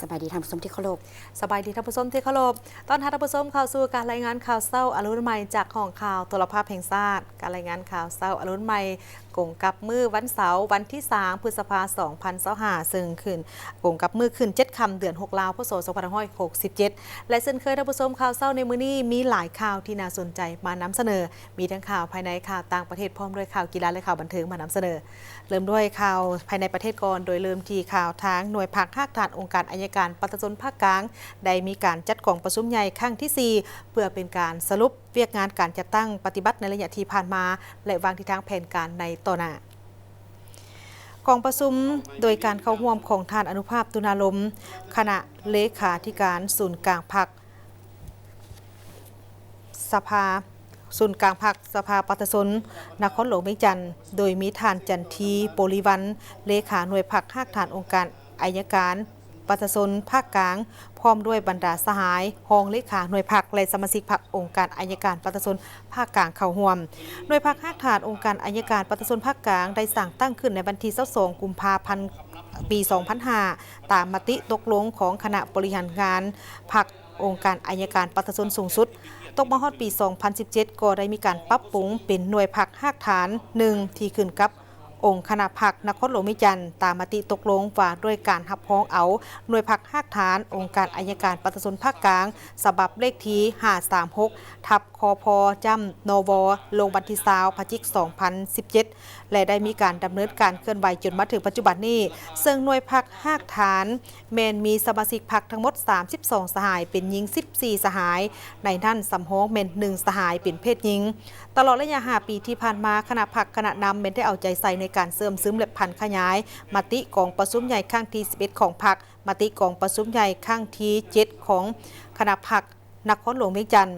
ສະບາຍດີທ່ານຜູ້ຊົມທີ່ເຄົາລົບ. ສະບາຍດີທ່ານຜູ້ຊົມທີ່ເຄົາລົບ. ຕ້ອນຮັບທ່ານຜູ້ຊົມເຂົ້າສູ່ການລາຍງານຂ່າວເຊົ້າອະລຸນໃໝ່ຈາກຫ້ອງຂ່າວໂທລະພາບແຫ່ງຊາດ. ການລາຍງານຂ່າວເຊົ້າອະລຸນໃໝ່ກົງກັບມື້ວັນເສົາ ວັນທີສາມ ພຶດສະພາ ສອງພັນຊາວຫ້າ ເຊິ່ງຂຶ້ນ ກົງກັບມື້ຂຶ້ນເຈັດຄ່ຳ ເດືອນຫົກລາວ ພ.ສ. ສອງພັນຫ້າຮ້ອຍຫົກສິບເຈັດ ແລະ ເຊັ່ນເຄີຍທ່ານຜູ້ຊົມ ຂ່າວເຊົ້າໃນມື້ນີ້ມີຫຼາຍຂ່າວທີ່ໜ້າສົນໃຈມານຳສະເໜີ. ມີທັງຂ່າວພາຍໃນ, ຂ່າວຕ່າງປະເທດ, ພ້ອມດ້ວຍຂ່າວກິລາ ແລະ ຂ່າວບັນເທີງມານຳສະເໜີ. ເລີ່ມດ້ວຍຂ່າວພາຍໃນປະເທດກ່ອນ, ໂດຍເລີ່ມທີ່ຂ່າວທາງໜ່ວຍພັກຮາກຖານອົງການໄອຍະການປະຊາຊົນພາກກາງ ໄດ້ມີການຈັດກອງປະຊຸມໃຫຍ່ຄັ້ງທີສີ່ ເພື່ອເປັນການສະຫຼຸບວຽກງານການຈັດຕັ້ງປະຕິບັດໃນໄລຍະທີ່ຜ່ານມາ ແລະ ວາງທິດທາງແຜນການໃນຕໍ່ໜ້າ. ກອງປະຊຸມໂດຍການເຂົ້າຮ່ວມຂອງທ່ານ ອະນຸພາບ ຕຸນາລົມ ຄະນະເລຂາທິການສູນກາງພັກ ສະພາ ສູນກາງພັກສະພາປະຊາຊົນນະຄອນຫຼວງວຽງຈັນ, ໂດຍມີທ່ານ ຈັນທີ ໂປລິວັນ ເລຂາໜ່ວຍພັກຮາກຖານອົງການໄອຍະການປະຊາຊົນພາກກາງ, ພ້ອມດ້ວຍບັນດາສະຫາຍຮອງເລຂາໜ່ວຍພັກ ແລະ ສະມາຊິກພັກອົງການໄອຍະການປະຊາຊົນພາກກາງເຂົ້າຮ່ວມ. ໜ່ວຍພັກຮາກຖານອົງການໄອຍະການປະຊາຊົນພາກກາງ ໄດ້ສ້າງຕັ້ງຂຶ້ນໃນວັນທີຊາວສອງ ກຸມພາພັນ ປີສອງພັນຫ້າ ຕາມມະຕິຕົກລົງຂອງຄະນະບໍລິຫານງານພັກ ອົງການໄອຍະການປະຊາຊົນສູງສຸດ. ຕົກມາຮອດປີສອງພັນສິບເຈັດ ກໍໄດ້ມີການປັບປຸງເປັນໜ່ວຍພັກຮາກຖານໜຶ່ງ ທີ່ຂຶ້ນກັບອົງຄະນະພັກນະຄອນຫຼວງວຽງຈັນ ຕາມມະຕິຕົກລົງວ່າດ້ວຍການຮັບຮອງເອົາໜ່ວຍພັກຮາກຖານອົງການໄອຍະການປະຊາຊົນພາກກາງ ສະບັບເລກທີຫ້າສາມຫົກ ທັບ ຄພ ຈ້ຳ ນວ ລົງວັນທີຊາວ ພະຈິກ ສອງພັນສິບເຈັດ ແລະ ໄດ້ມີການດຳເນີນການເຄື່ອນໄຫວຈົນມາເຖິງປັດຈຸບັນນີ້, ເຊິ່ງໜ່ວຍພັກຮາກຖານແມ່ນມີສະມາຊິກພັກທັງໝົດສາມສິບສອງສະຫາຍ, ເປັນຍິງສິບສີ່ສະຫາຍ, ໃນນັ້ນສຳຮອງແມ່ນໜຶ່ງສະຫາຍເປັນເພດຍິງ. ຕະຫຼອດໄລຍະຫ້າປີທີ່ຜ່ານມາ, ຄະນະພັກຄະນະນຳແມ່ນໄດ້ເອົາໃຈໃສ່ໃນການເຊື່ອມຊຶມ ແລະ ຜັນຂະຫຍາຍມະຕິກອງປະຊຸມໃຫຍ່ຄັ້ງທີສິບເອັດຂອງພັກ, ມະຕິກອງປະຊຸມໃຫຍ່ຄັ້ງທີເຈັດຂອງຄະນະພັກ ນະຄອນຫຼວງວຽງຈັນ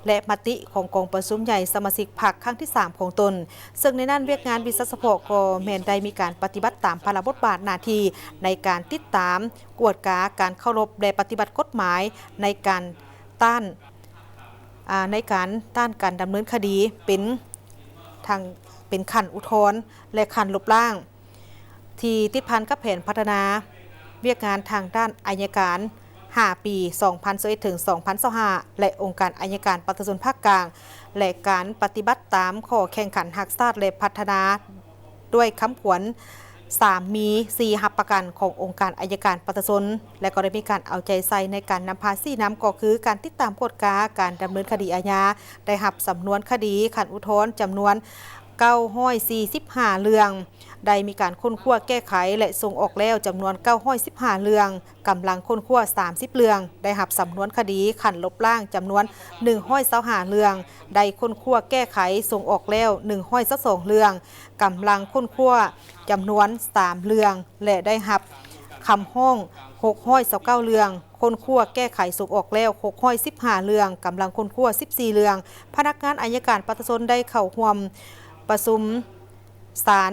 ແລະ ມະຕິຂອງກອງປະຊຸມໃຫຍ່ສະມາຊິກພັກຄັ້ງທີສາມຂອງຕົນ, ເຊິ່ງໃນນັ້ນວຽກງານວິຊາສະເພາະກໍແມ່ນໄດ້ມີການປະຕິບັດຕາມພາລະບົດບາດໜ້າທີ່ໃນການຕິດຕາມ, ກວດກາການເຄົາລົບ ແລະ ປະຕິບັດກົດໝາຍໃນການຕ້ານ, ອາ, ໃນການຕ້ານການດຳເນີນຄະດີເປັນທາງ, ເປັນຂັ້ນອຸທອນ ແລະ ຂັ້ນລົບລ້າງ. ທີ່ຕິດພັນກັບແຜນພັດທະນາວຽກງານທາງດ້ານໄອຍະການຫ້າປີ ສອງພັນຊາວເອັດ ເຖິງ ສອງພັນຊາວຫ້າ ແລະ ອົງການໄອຍະການປະຊາຊົນພາກກາງ ແລະ ການປະຕິບັດຕາມຂໍ້ແຂ່ງຂັນຮັກຊາດ ແລະ ພັດທະນາດ້ວຍຄຳຂວັນ ສາມມີ ສີ່ຮັບປະກັນ ຂອງອົງການໄອຍະການປະຊາຊົນ ແລະ ກໍໄດ້ມີການເອົາໃຈໃສ່ໃນການນຳພາຊີ້ນຳ ກໍຄືການຕິດຕາມກວດກາການດຳເນີນຄະດີອາຍາ ໄດ້ຮັບສຳນວນຄະດີຂັ້ນອຸທອນຈຳນວນ ເກົ້າຮ້ອຍສີ່ສິບຫ້າເລື່ອງ, ໄດ້ມີການຄົ້ນຄວ້າແກ້ໄຂ ແລະ ສົ່ງອອກແລ້ວຈຳນວນເກົ້າຮ້ອຍສິບຫ້າເລື່ອງ, ກຳລັງຄົ້ນຄວ້າສາມສິບເລື່ອງ, ໄດ້ຮັບສຳນວນຄະດີຂັ້ນລົບລ້າງຈຳນວນໜຶ່ງຮ້ອຍຊາວຫ້າເລື່ອງ, ໄດ້ຄົ້ນຄວ້າແກ້ໄຂ ສົ່ງອອກແລ້ວໜຶ່ງຮ້ອຍຊາວສອງເລື່ອງ, ກຳລັງຄົ້ນຄວ້າຈຳນວນສາມເລື່ອງ ແລະ ໄດ້ຮັບຄຳຮ້ອງຫົກຮ້ອຍຊາວເກົ້າເລື່ອງ, ຄົ້ນຄວ້າແກ້ໄຂ ສົ່ງອອກແລ້ວຫົກຮ້ອຍສິບຫ້າເລື່ອງ, ກຳລັງຄົ້ນຄວ້າສິບສີ່ເລື່ອງ. ພະນັກງານໄອຍະການປະຊາຊົນໄດ້ເຂົ້າຮ່ວມປະຊຸມສານ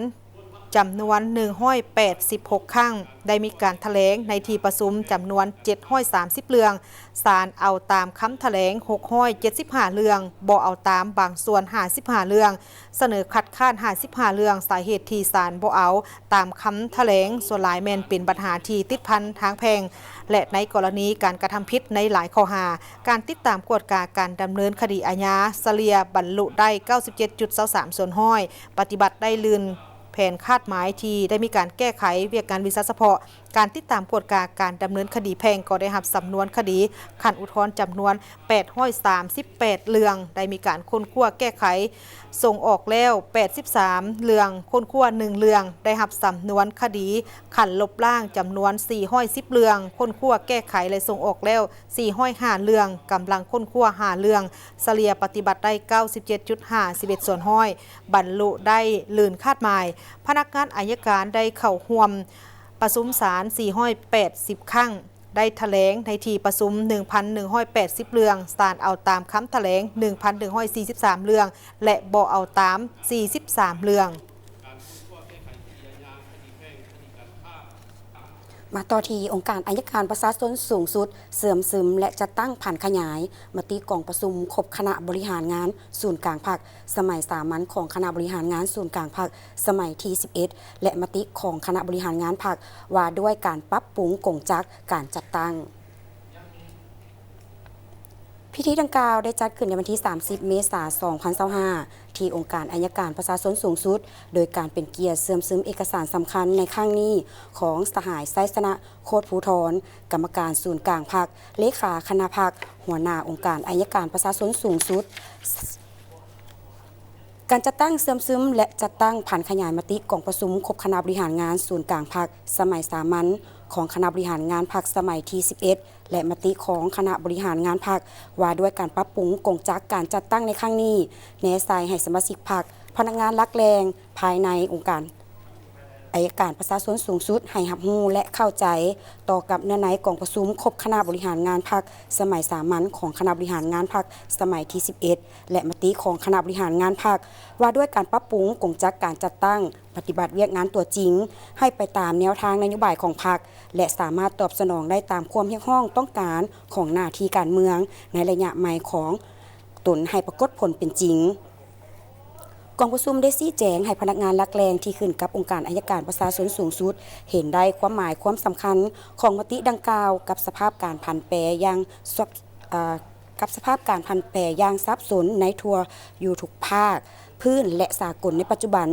ຈຳນວນໜຶ່ງຮ້ອຍແປດສິບຫົກຄັ້ງ, ໄດ້ມີການຖະແຫຼງໃນທີ່ປະຊຸມຈຳນວນເຈັດຮ້ອຍສາມສິບເລື່ອງ, ສານເອົາຕາມຄຳຖະແຫຼງຫົກຮ້ອຍເຈັດສິບຫ້າເລື່ອງ, ບໍ່ເອົາຕາມບາງສ່ວນຫ້າສິບຫ້າເລື່ອງ, ສະເໜີຄັດຄ້ານຫ້າສິບຫ້າເລື່ອງ, ສາເຫດທີ່ສານບໍ່ເອົາຕາມຄຳຖະແຫຼງສ່ວນຫຼາຍແມ່ນເປັນບັນຫາທີ່ຕິດພັນທາງແພ່ງ ແລະ ໃນກໍລະນີການກະທຳຜິດໃນຫຼາຍຂໍ້ຫາ. ການຕິດຕາມກວດກາການດຳເນີນຄະດີອາຍາສະເລ່ຍບັນລຸໄດ້ເກົ້າສິບເຈັດຈຸດຊາວສາມສ່ວນຮ້ອຍ, ປະຕິບັດໄດ້ລື່ນແຜນຄາດໝາຍທີ່ໄດ້ມີການແກ້ໄຂວຽກງານວິຊາສະເພາະ. ການຕິດຕາມກວດກາການດຳເນີນຄະດີແພ່ງກໍໄດ້ຮັບສຳນວນຄະດີຂັ້ນອຸທອນຈຳນວນແປດຮ້ອຍສາມສິບແປດເລື່ອງ, ໄດ້ມີການຄົ້ນຄວ້າແກ້ໄຂ ສົ່ງອອກແລ້ວແປດສິບສາມເລື່ອງ, ຄົ້ນຄວ້າໜຶ່ງເລື່ອງ, ໄດ້ຮັບສຳນວນຄະດີຂັ້ນລົບລ້າງຈຳນວນສີ່ຮ້ອຍສິບເລື່ອງ, ຄົ້ນຄວ້າແກ້ໄຂ ແລະ ສົ່ງອອກແລ້ວສີ່ຮ້ອຍຫ້າເລື່ອງ, ກຳລັງຄົ້ນຄວ້າຫ້າເລື່ອງ, ສະເລ່ຍປະຕິບັດໄດ້ເກົ້າສິບເຈັດຈຸດຫ້າສິບເອັດສ່ວນຮ້ອຍ, ບັນລຸໄດ້ລື່ນຄາດໝາຍ. ພະນັກງານໄອຍະການໄດ້ເຂົ້າຮ່ວມປະຊຸມສານສີ່ຮ້ອຍແປດສິບຄັ້ງ, ໄດ້ຖະແຫຼງໃນທີ່ປະຊຸມໜຶ່ງພັນໜຶ່ງຮ້ອຍແປດສິບເລື່ອງ, ສານເອົາຕາມຄຳຖະແຫຼງໜຶ່ງພັນໜຶ່ງຮ້ອຍສີ່ສິບສາມເລື່ອງ ແລະ ບໍ່ເອົາຕາມສີ່ສິບສາມເລື່ອງ. ເ ມາຕໍ່ທີ່ອົງການໄອຍະການປະຊາຊົນສູງສຸດ ເຊື່ອມຊຶມ ແລະ ຈັດຕັ້ງຜັນຂະຫຍາຍມະຕິກອງປະຊຸມຄົບຄະນະບໍລິຫານງານສູນກາງພັກ ສະໄໝສາມັນຂອງຄະນະບໍລິຫານງານສູນກາງພັກ ສະໄໝທີສິບເອັດ ແລະ ມະຕິຂອງຄະນະບໍລິຫານງານພັກ ວ່າດ້ວຍການປັບປຸງກົງຈັກການຈັດຕັ້ງ. ພິທີດັ່ງກ່າວໄດ້ຈັດຂຶ້ນໃນວັນທີສາມສິບ ເມສາ ສອງພັນຊາວຫ້າ ທີ່ອົງການໄອຍະການປະຊາຊົນສູງສຸດ, ໂດຍການເປັນກຽດເຊື່ອມຊຶມເອກະສານສຳຄັນໃນຄັ້ງນີ້ຂອງສະຫາຍ ໄຊຊະນະ ໂຄດພູທອນ, ກຳມະການສູນກາງພັກ, ເລຂາຄະນະພັກ, ຫົວໜ້າອົງການໄອຍະການປະຊາຊົນສູງສຸດ. ການຈັດຕັ້ງເຊື່ອມຊຶມ ແລະ ຈັດຕັ້ງຜັນຂະຫຍາຍມະຕິກອງປະຊຸມຄົບຄະນະບໍລິຫານງານສູນກາງພັກ ສະໄໝສາມັນຂອງຄະນະບໍລິຫານງານພັກ ສະໄໝທີສິບເອັດ ແລະ ມະຕິຂອງຄະນະບໍລິຫານງານພັກ ວ່າດ້ວຍການປັບປຸງກົງຈັກການຈັດຕັ້ງໃນຄັ້ງນີ້ ແນໃສ່ໃຫ້ສະມາຊິກພັກ, ພະນັກງານຫຼັກແຫຼ່ງພາຍໃນອົງການໄອຍະການປະຊາຊົນສູງສຸດ ໃຫ້ຮັບຮູ້ ແລະ ເຂົ້າໃຈຕໍ່ກັບເນື້ອໃນກອງປະຊຸມຄົບຄະນະບໍລິຫານງານພັກ ສະໄໝສາມັນຂອງຄະນະບໍລິຫານງານພັກ ສະໄໝທີສິບເອັດ ແລະ ມະຕິຂອງຄະນະບໍລິຫານງານພັກ ວ່າດ້ວຍການປັບປຸງກົງຈັກການຈັດຕັ້ງ ປະຕິບັດວຽກງານຕົວຈິງ ໃຫ້ໄປຕາມແນວທາງນະໂຍບາຍຂອງພັກ ແລະ ສາມາດຕອບສະໜອງໄດ້ຕາມຄວາມຮຽກຮ້ອງຕ້ອງການຂອງໜ້າທີ່ການເມືອງໃນໄລຍະໃໝ່ຂອງຕົນໃຫ້ປາກົດຜົນເປັນຈິງ. ກອງປະຊຸມໄດ້ຊີ້ແຈງໃຫ້ພະນັກງານຫຼັກແຫຼ່ງທີ່ຂຶ້ນກັບອົງການໄອຍະການປະຊາຊົນສູງສຸດ ເຫັນໄດ້ຄວາມໝາຍຄວາມສຳຄັນຂອງມະຕິດັ່ງກ່າວ ກັບສະພາບການຜັນແປຢ່າງ ອາ ກັບສະພາບການຜັນແປຢ່າງສັບສົນໃນທົ່ວຢູ່ທຸກພາກພື້ນ ແລະ ສາກົນໃນປັດຈຸບັນ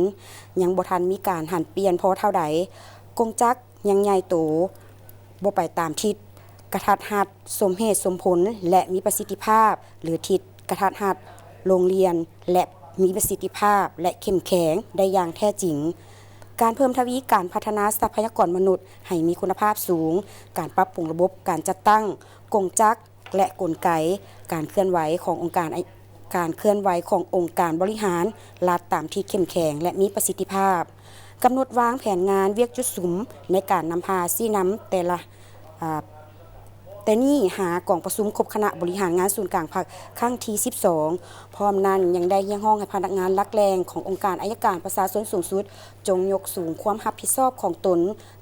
ຍັງບໍ່ທັນມີການຫັນປ່ຽນພໍເທົ່າໃດ, ກົງຈັກຍັງໃຫຍ່ໂຕ, ບໍ່ໄປຕາມທິດ, ກະທັດຮັດ, ສົມເຫດສົມຜົນ ແລະ ມີປະສິດທິພາບ ຫຼື ທິດກະທັດຮັດ, ໂລ່ງລ່ຽນ ແລະ ມີປະສິດທິພາບ ແລະ ເຂັ້ມແຂງໄດ້ຢ່າງແທ້ຈິງ. ການເພີ່ມທະວີການພັດທະນາຊັບພະຍາກອນມະນຸດໃຫ້ມີຄຸນນະພາບສູງ, ການປັບປຸງລະບົບການຈັດຕັ້ງ, ກົງຈັກ ແລະ ກົນໄກການເຄື່ອນໄຫວຂອງອົງການ ການເຄື່ອນໄຫວຂອງອົງການບໍລິຫານລັດຕາມທີ່ເຂັ້ມແຂງ ແລະ ມີປະສິດທິພາບ, ກຳນົດວາງແຜນງານວຽກຈຸດສຸມໃນການນຳພາຊີ້ນຳແຕ່ລະ ອາ ແຕ່ນີ້ຫາກອງປະຊຸມຄົບຄະນະບໍລິຫານງານສູນກາງພັກຄັ້ງທີສິບສອງ. ພ້ອມນັ້ນຍັງໄດ້ຮຽກຮ້ອງໃຫ້ພະນັກງານຫຼັກແຫຼ່ງຂອງອົງການໄອຍະການປະຊາຊົນສູງສຸດ ຈົ່ງຍົກສູງຄວາມຮັບຜິດຊອບຂອງຕົນ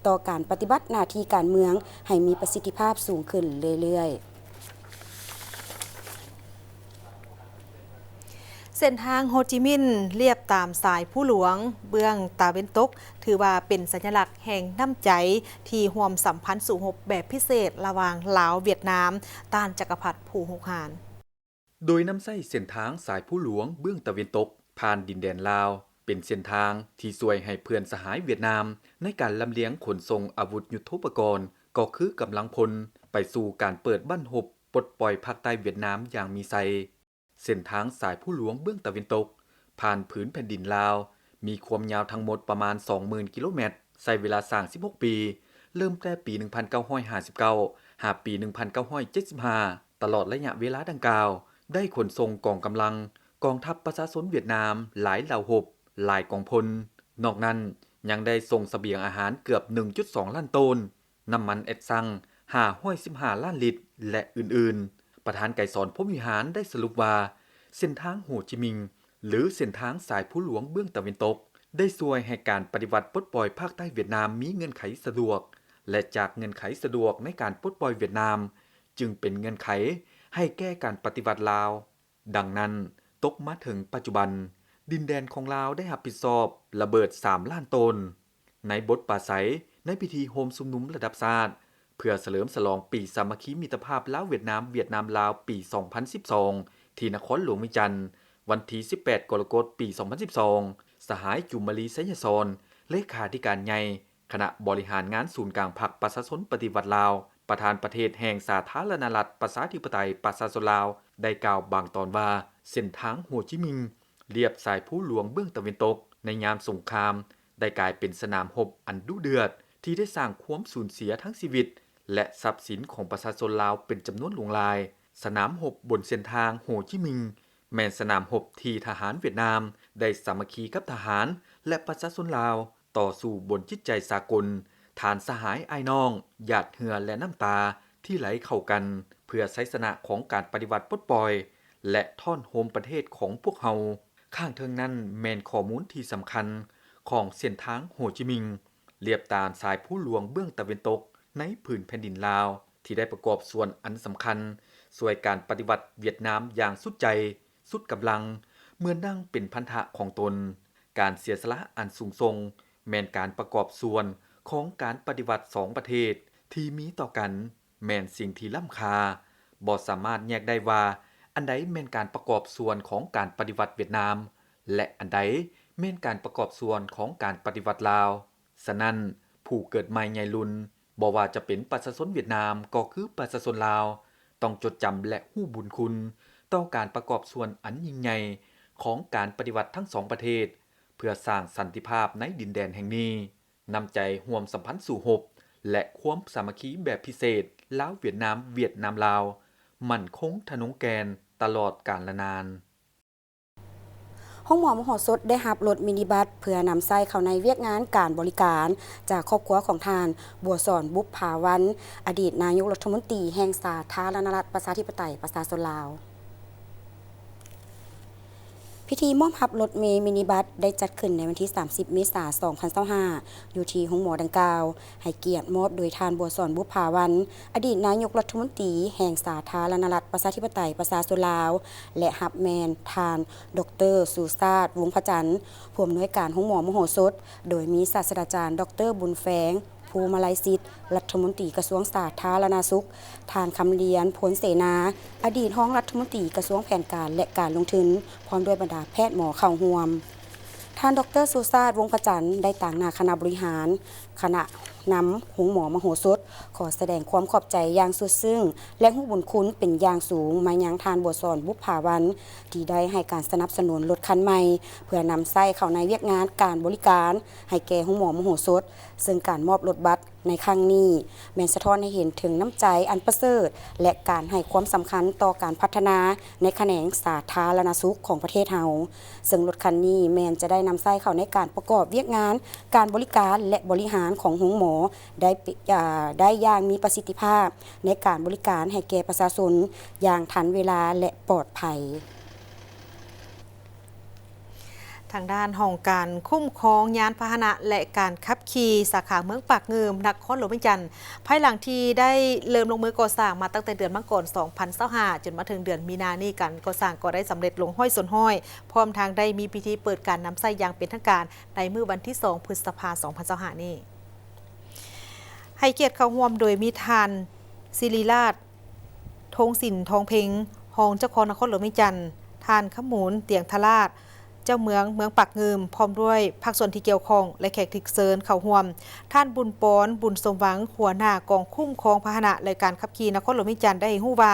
ຕໍ່ການປະຕິບັດໜ້າທີ່ການເມືອງໃຫ້ມີປະສິດທິພາບສູງຂຶ້ນເລື້ອຍໆ. ເສັ້ນທາງໂຮຈິມິນ ລຽບຕາມສາຍພູຫຼວງເບື້ອງຕາເວັນຕົກ ຖືວ່າເປັນສັນຍະລັກແຫ່ງນ້ຳໃຈທີ່ຮ່ວມສຳພັນສູ້ຮົບແບບພິເສດລະຫວ່າງລາວ-ຫວຽດນາມ ຕ້ານຈັກກະພັດຜູ້ຮຸກຮານ. ໂດຍນຳໃຊ້ເສັ້ນທາງສາຍພູຫຼວງເບື້ອງຕາເວັນຕົກ ຜ່ານດິນແດນລາວ ເປັນເສັ້ນທາງທີ່ຊ່ວຍໃຫ້ເພື່ອນສະຫາຍຫວຽດນາມ ໃນການລຳລຽງຂົນສົ່ງອາວຸດຍຸດໂທປະກອນ ກໍຄືກຳລັງພົນ ໄປສູ່ການເປີດບັ້ນຮົບປົດປ່ອຍພາກໃຕ້ຫວຽດນາມຢ່າງມີໄຊ. ເສັ້ນທາງສາຍພູຫຼວງເບື້ອງຕາເວັນຕົກ ຜ່ານຜືນແຜ່ນດິນລາວ ມີຄວາມຍາວທັງໝົດປະມານສອງໝື່ນກິໂລແມັດ, ໃຊ້ເວລາສ້າງສິບຫົກປີ, ເລີ່ມແຕ່ປີໜຶ່ງພັນເກົ້າຮ້ອຍຫ້າສິບເກົ້າ ຫາປີໜຶ່ງພັນເກົ້າຮ້ອຍເຈັດສິບຫ້າ. ຕະຫຼອດໄລຍະເວລາດັ່ງກ່າວ ໄດ້ຂົນສົ່ງກອງກຳລັງກອງທັບປະຊາຊົນຫວຽດນາມຫຼາຍເຫຼົ່າຮົບ, ຫຼາຍກອງພົນ. ນອກນັ້ນຍັງໄດ້ສົ່ງສະບຽງອາຫານເກືອບໜຶ່ງຈຸດສອງລ້ານໂຕນ, ນ້ຳມັນແອັດຊັງຫ້າຮ້ອຍສິບຫ້າລ້ານລິດ ແລະ ອື່ນໆ. ປະທານໄກສອນ ພົມວິຫານ ໄດ້ສະຫຼຸບວ່າ ເສັ້ນທາງໂຮຈິມິງ ຫຼື ເສັ້ນທາງສາຍພູຫຼວງເບື້ອງຕາເວັນຕົກ ໄດ້ຊ່ວຍໃຫ້ການປະຕິວັດປົດປ່ອຍພາກໃຕ້ຫວຽດນາມມີເງື່ອນໄຂສະດວກ ແລະ ຈາກເງື່ອນໄຂສະດວກໃນການປົດປ່ອຍຫວຽດນາມ ຈຶ່ງເປັນເງື່ອນໄຂໃຫ້ແກ່ການປະຕິວັດລາວ. ດັ່ງນັ້ນ, ຕົກມາເຖິງປັດຈຸບັນ, ດິນແດນຂອງລາວໄດ້ຮັບຜິດຊອບລະເບີດສາມລ້ານໂຕນ. ໃນບົດປາໄສໃນພິທີໂຮມຊຸມນຸມລະດັບຊາດ ເພື່ອສະເຫຼີມສະຫຼອງປີສາມັກຄີມິດຕະພາບລາວ-ຫວຽດນາມ, ຫວຽດນາມ-ລາວ ປີສອງພັນສິບສອງ ທີ່ນະຄອນຫຼວງວຽງຈັນ, ວັນທີສິບແປດ ກໍລະກົດ ປີສອງພັນສິບສອງ, ສະຫາຍ ຈູມມາລີ ໄຊຍະສອນ ເລຂາທິການໃຫຍ່ ຄະນະບໍລິຫານງານສູນກາງພັກປະຊາຊົນປະຕິວັດລາວ, ປະທານປະເທດແຫ່ງສາທາລະນະລັດ ປະຊາທິປະໄຕ ປະຊາຊົນລາວ ໄດ້ກ່າວບາງຕອນວ່າ ເສັ້ນທາງໂຮຈິມິງ ລຽບສາຍພູຫຼວງເບື້ອງຕາເວັນຕົກ ໃນຍາມສົງຄາມ ໄດ້ກາຍເປັນສະໜາມຮົບອັນດຸເດືອດ ທີ່ໄດ້ສ້າງຄວາມສູນເສຍທັງຊີວິດ ແລະ ຊັບສິນຂອງປະຊາຊົນລາວເປັນຈຳນວນຫຼວງຫຼາຍ. ສະໜາມຮົບບົນເສັ້ນທາງໂຮຈິມິງ ແມ່ນສະໜາມຮົບທີ່ທະຫານຫວຽດນາມໄດ້ສາມັກຄີກັບທະຫານ ແລະ ປະຊາຊົນລາວ ຕໍ່ສູ້ບົນຈິດໃຈສາກົນ, ທ່ານສະຫາຍອ້າຍນ້ອງ, ຫຍາດເຫື່ອ ແລະ ນ້ຳຕາທີ່ໄຫຼເຂົ້າກັນ ເພື່ອໄຊຊະນະຂອງການປະຕິວັດປົດປ່ອຍ ແລະ ທ້ອນໂຮມປະເທດຂອງພວກເຮົາ. ຂ້າງເທິງນັ້ນແມ່ນຂໍ້ມູນທີ່ສຳຄັນຂອງເສັ້ນທາງໂຮຈິມິງ ລຽບຕາມສາຍພູຫຼວງເບື້ອງຕາເວັນຕົກ ໃນພື້ນແຜ່ນດິນລາວ ທີ່ໄດ້ປະກອບສ່ວນອັນສຳຄັນຊ່ວຍການປະຕິວັດຫວຽດນາມຢ່າງສຸດໃຈ, ສຸດກຳລັງ ເມື່ອນັ່ງເປັນພັນທະຂອງຕົນ. ການເສຍສະຫຼະອັນສູງສົ່ງ ແມ່ນການປະກອບສ່ວນຂອງການປະຕິວັດສອງປະເທດທີ່ມີຕໍ່ກັນ ແມ່ນສິ່ງທີ່ລ້ຳຄ່າ, ບໍ່ສາມາດແຍກໄດ້ວ່າອັນໃດແມ່ນການປະກອບສ່ວນຂອງການປະຕິວັດຫວຽດນາມ ແລະ ອັນໃດແມ່ນການປະກອບສ່ວນຂອງການປະຕິວັດລາວ. ສະນັ້ນ, ຜູ້ເກີດໃໝ່ໃຫຍ່ລຸນ ບໍ່ວ່າຈະເປັນປະຊາຊົນຫວຽດນາມ ກໍຄືປະຊາຊົນລາວ ຕ້ອງຈົດຈຳ ແລະ ຮູ້ບຸນຄຸນຕໍ່ການປະກອບສ່ວນອັນຍິ່ງໃຫຍ່ຂອງການປະຕິວັດທັງສອງປະເທດ ເພື່ອສ້າງສັນຕິພາບໃນດິນແດນແຫ່ງນີ້. ນ້ຳໃຈຮ່ວມສຳພັນສູ້ຮົບ ແລະ ຄວາມສາມັກຄີແບບພິເສດ ລາວ-ຫວຽດນາມ, ຫວຽດນາມ-ລາວ ໝັ້ນຄົງທະນົງແກ່ນຕະຫຼອດການລະນານ. ໂຮງໝໍມະໂຫສົດໄດ້ຮັບລົດມິນິບັສເພື່ອນຳໃຊ້ເຂົ້າໃນວຽກງານການບໍລິການ ຈາກຄອບຄົວຂອງທ່ານ ບົວສອນ ບຸບຜາວັນ ອະດີດນາຍົກລັດຖະມົນຕີແຫ່ງສາທາລະນະລັດ ປະຊາທິປະໄຕ ປະຊາຊົນລາວ. ພິທີມອບຮັບລົດເມມິນິບັສໄດ້ຈັດຂຶ້ນໃນວັນທີສາມສິບ ເມສາ ສອງພັນຊາວຫ້າ ຢູ່ທີ່ໂຮງໝໍດັ່ງກ່າວ, ໃຫ້ກຽດມອບໂດຍທ່ານ ບົວສອນ ບຸບຜາວັນ ອະດີດນາຍົກລັດຖະມົນຕີແຫ່ງສາທາລະນະລັດ ປະຊາທິປະໄຕ ປະຊາຊົນລາວ ແລະ ຮັບແມ່ນທ່ານ ດອກເຕີ ຊູຊາດ ວົງພະຈັນ ຜູ້ອຳນວຍການໂຮງໝໍມະໂຫສົດ, ໂດຍມີສາດສະດາຈານ ດອກເຕີ ບຸນແຟງ ພູມະໄລສິດ ລັດຖະມົນຕີກະຊວງສາທາລະນະສຸກ, ທ່ານ ຄຳລຽນ ໂພນເສນາ ອະດີດຮອງລັດຖະມົນຕີກະຊວງແຜນການ ແລະ ການລົງທຶນ, ພ້ອມດ້ວຍບັນດາແພດໝໍເຂົ້າຮ່ວມ. ທ່ານ ດອກເຕີ ຊູຊາດ ວົງພະຈັນ ໄດ້ຕາງໜ້າຄະນະບໍລິຫານ, ຄະນະນຳໂຮງໝໍມະໂຫສົດ ຂໍສະແດງຄວາມຂອບໃຈຢ່າງສຸດຊຶ້ງ ແລະ ຮູ້ບຸນຄຸນເປັນຢ່າງສູງມາຍັງທ່ານ ບົວສອນ ບຸບຜາວັນ ທີ່ໄດ້ໃຫ້ການສະໜັບສະໜູນລົດຄັນໃໝ່ ເພື່ອນຳໃຊ້ເຂົ້າໃນວຽກງານການບໍລິການໃຫ້ແກ່ໂຮງໝໍມະໂຫສົດ, ເຊິ່ງການມອບລົດບັສໃນຄັ້ງນີ້ແມ່ນສະທ້ອນໃຫ້ເຫັນເຖິງນ້ຳໃຈອັນປະເສີດ ແລະ ການໃຫ້ຄວາມສຳຄັນຕໍ່ການພັດທະນາໃນຂະແໜງສາທາລະນະສຸກຂອງປະເທດເຮົາ. ເຊິ່ງລົດຄັນນີ້ແມ່ນຈະໄດ້ນຳໃຊ້ເຂົ້າໃນການປະກອບວຽກງານການບໍລິການ ແລະ ບໍລິຫານຂອງໂຮງໝໍໄດ້ເປ- ອາ ໄດ້ຢ່າງມີປະສິດທິພາບ ໃນການບໍລິການໃຫ້ແກ່ປະຊາຊົນຢ່າງທັນເວລາ ແລະ ປອດໄພ. ທາງດ້ານຫ້ອງການຄຸ້ມຄອງຍານພາຫະນະ ແລະ ການຂັບຂີ່ສາຂາເມືອງປາກງື່ມ ນະຄອນຫຼວງວຽງຈັນ ພາຍຫຼັງທີ່ໄດ້ເລີ່ມລົງມືກໍ່ສ້າງມາຕັ້ງແຕ່ເດືອນມັງກອນ ສອງພັນຊາວຫ້າ ຈົນມາເຖິງເດືອນມີນານີ້ ການກໍ່ສ້າງກໍໄດ້ສຳເລັດລົງຮ້ອຍສ່ວນຮ້ອຍ ພ້ອມທັງໄດ້ມີພິທີເປີດການນຳໃຊ້ຢ່າງເປັນທາງການໃນມື້ວັນທີສອງ ພຶດສະພາ ສອງພັນຊາວຫ້ານີ້. ໃຫ້ກຽດເຂົ້າຮ່ວມໂດຍມີທ່ານ ສິລິລາດ ທົງສິນ ທອງເພັງ ຮອງເຈົ້າຄອງນະຄອນຫຼວງວຽງຈັນ, ທ່ານ ຄຳມູນ ຕຽງທະລາດ ເຈົ້າເມືອງເມືອງປາກງື່ມ ພ້ອມດ້ວຍພາກສ່ວນທີ່ກ່ຽວຂ້ອງ ແລະ ແຂກທີ່ເຊີນເຂົ້າຮ່ວມ. ທ່ານ ບຸນປອນ ບຸນສົມຫວັງ ຫົວໜ້າກອງຄຸ້ມຄອງພາຫະນະ ແລະ ການຂັບຂີ່ນະຄອນຫຼວງວຽງຈັນ ໄດ້ໃຫ້ຮູ້ວ່າ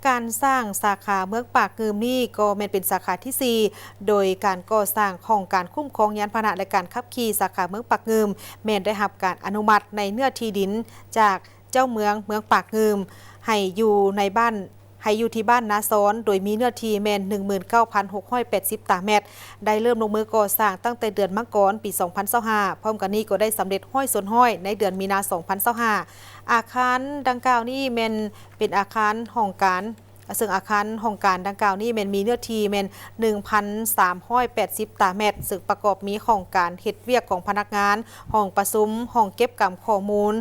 ການສ້າງສາຂາເມືອງປາກງື່ມນີ້ ກໍແມ່ນເປັນສາຂາທີສີ່ ໂດຍການກໍ່ສ້າງຫ້ອງການຄຸ້ມຄອງຍານພາຫະນະ ແລະ ການຂັບຂີ່ສາຂາເມືອງປາກງື່ມ ແມ່ນໄດ້ຮັບການອະນຸມັດໃນເນື້ອທີ່ດິນຈາກ ເຈົ້າເມືອງເມືອງປາກງື່ມ ໃຫ້ຢູ່ໃນບ້ານ ໃຫ້ຢູ່ທີ່ບ້ານນາຊອນ ໂດຍມີເນື້ອທີ່ແມ່ນ ໜຶ່ງໝື່ນເກົ້າພັນຫົກຮ້ອຍແປດສິບຕາແມັດ, ໄດ້ເລີ່ມລົງມືກໍ່ສ້າງຕັ້ງແຕ່ເດືອນມັງກອນ ປີສອງພັນຊາວຫ້າ ພ້ອມກັນນີ້ກໍໄດ້ສຳເລັດຮ້ອຍສ່ວນຮ້ອຍໃນເດືອນມີນາ ສອງພັນຊາວຫ້າ. ອາຄານດັ່ງກ່າວນີ້ແມ່ນເປັນອາຄານຫ້ອງການ ເຊິ່ງອາຄານຫ້ອງການດັ່ງກ່າວນີ້ແມ່ນມີເນື້ອທີ່ແມ່ນ ໜຶ່ງພັນສາມຮ້ອຍແປດສິບຕາແມັດ, ເຊິ່ງປະກອບມີຫ້ອງການເຮັດວຽກຂອງພະນັກງານ, ຫ້ອງປະຊຸມ, ຫ້ອງເກັບກຳຂໍ້ມູນ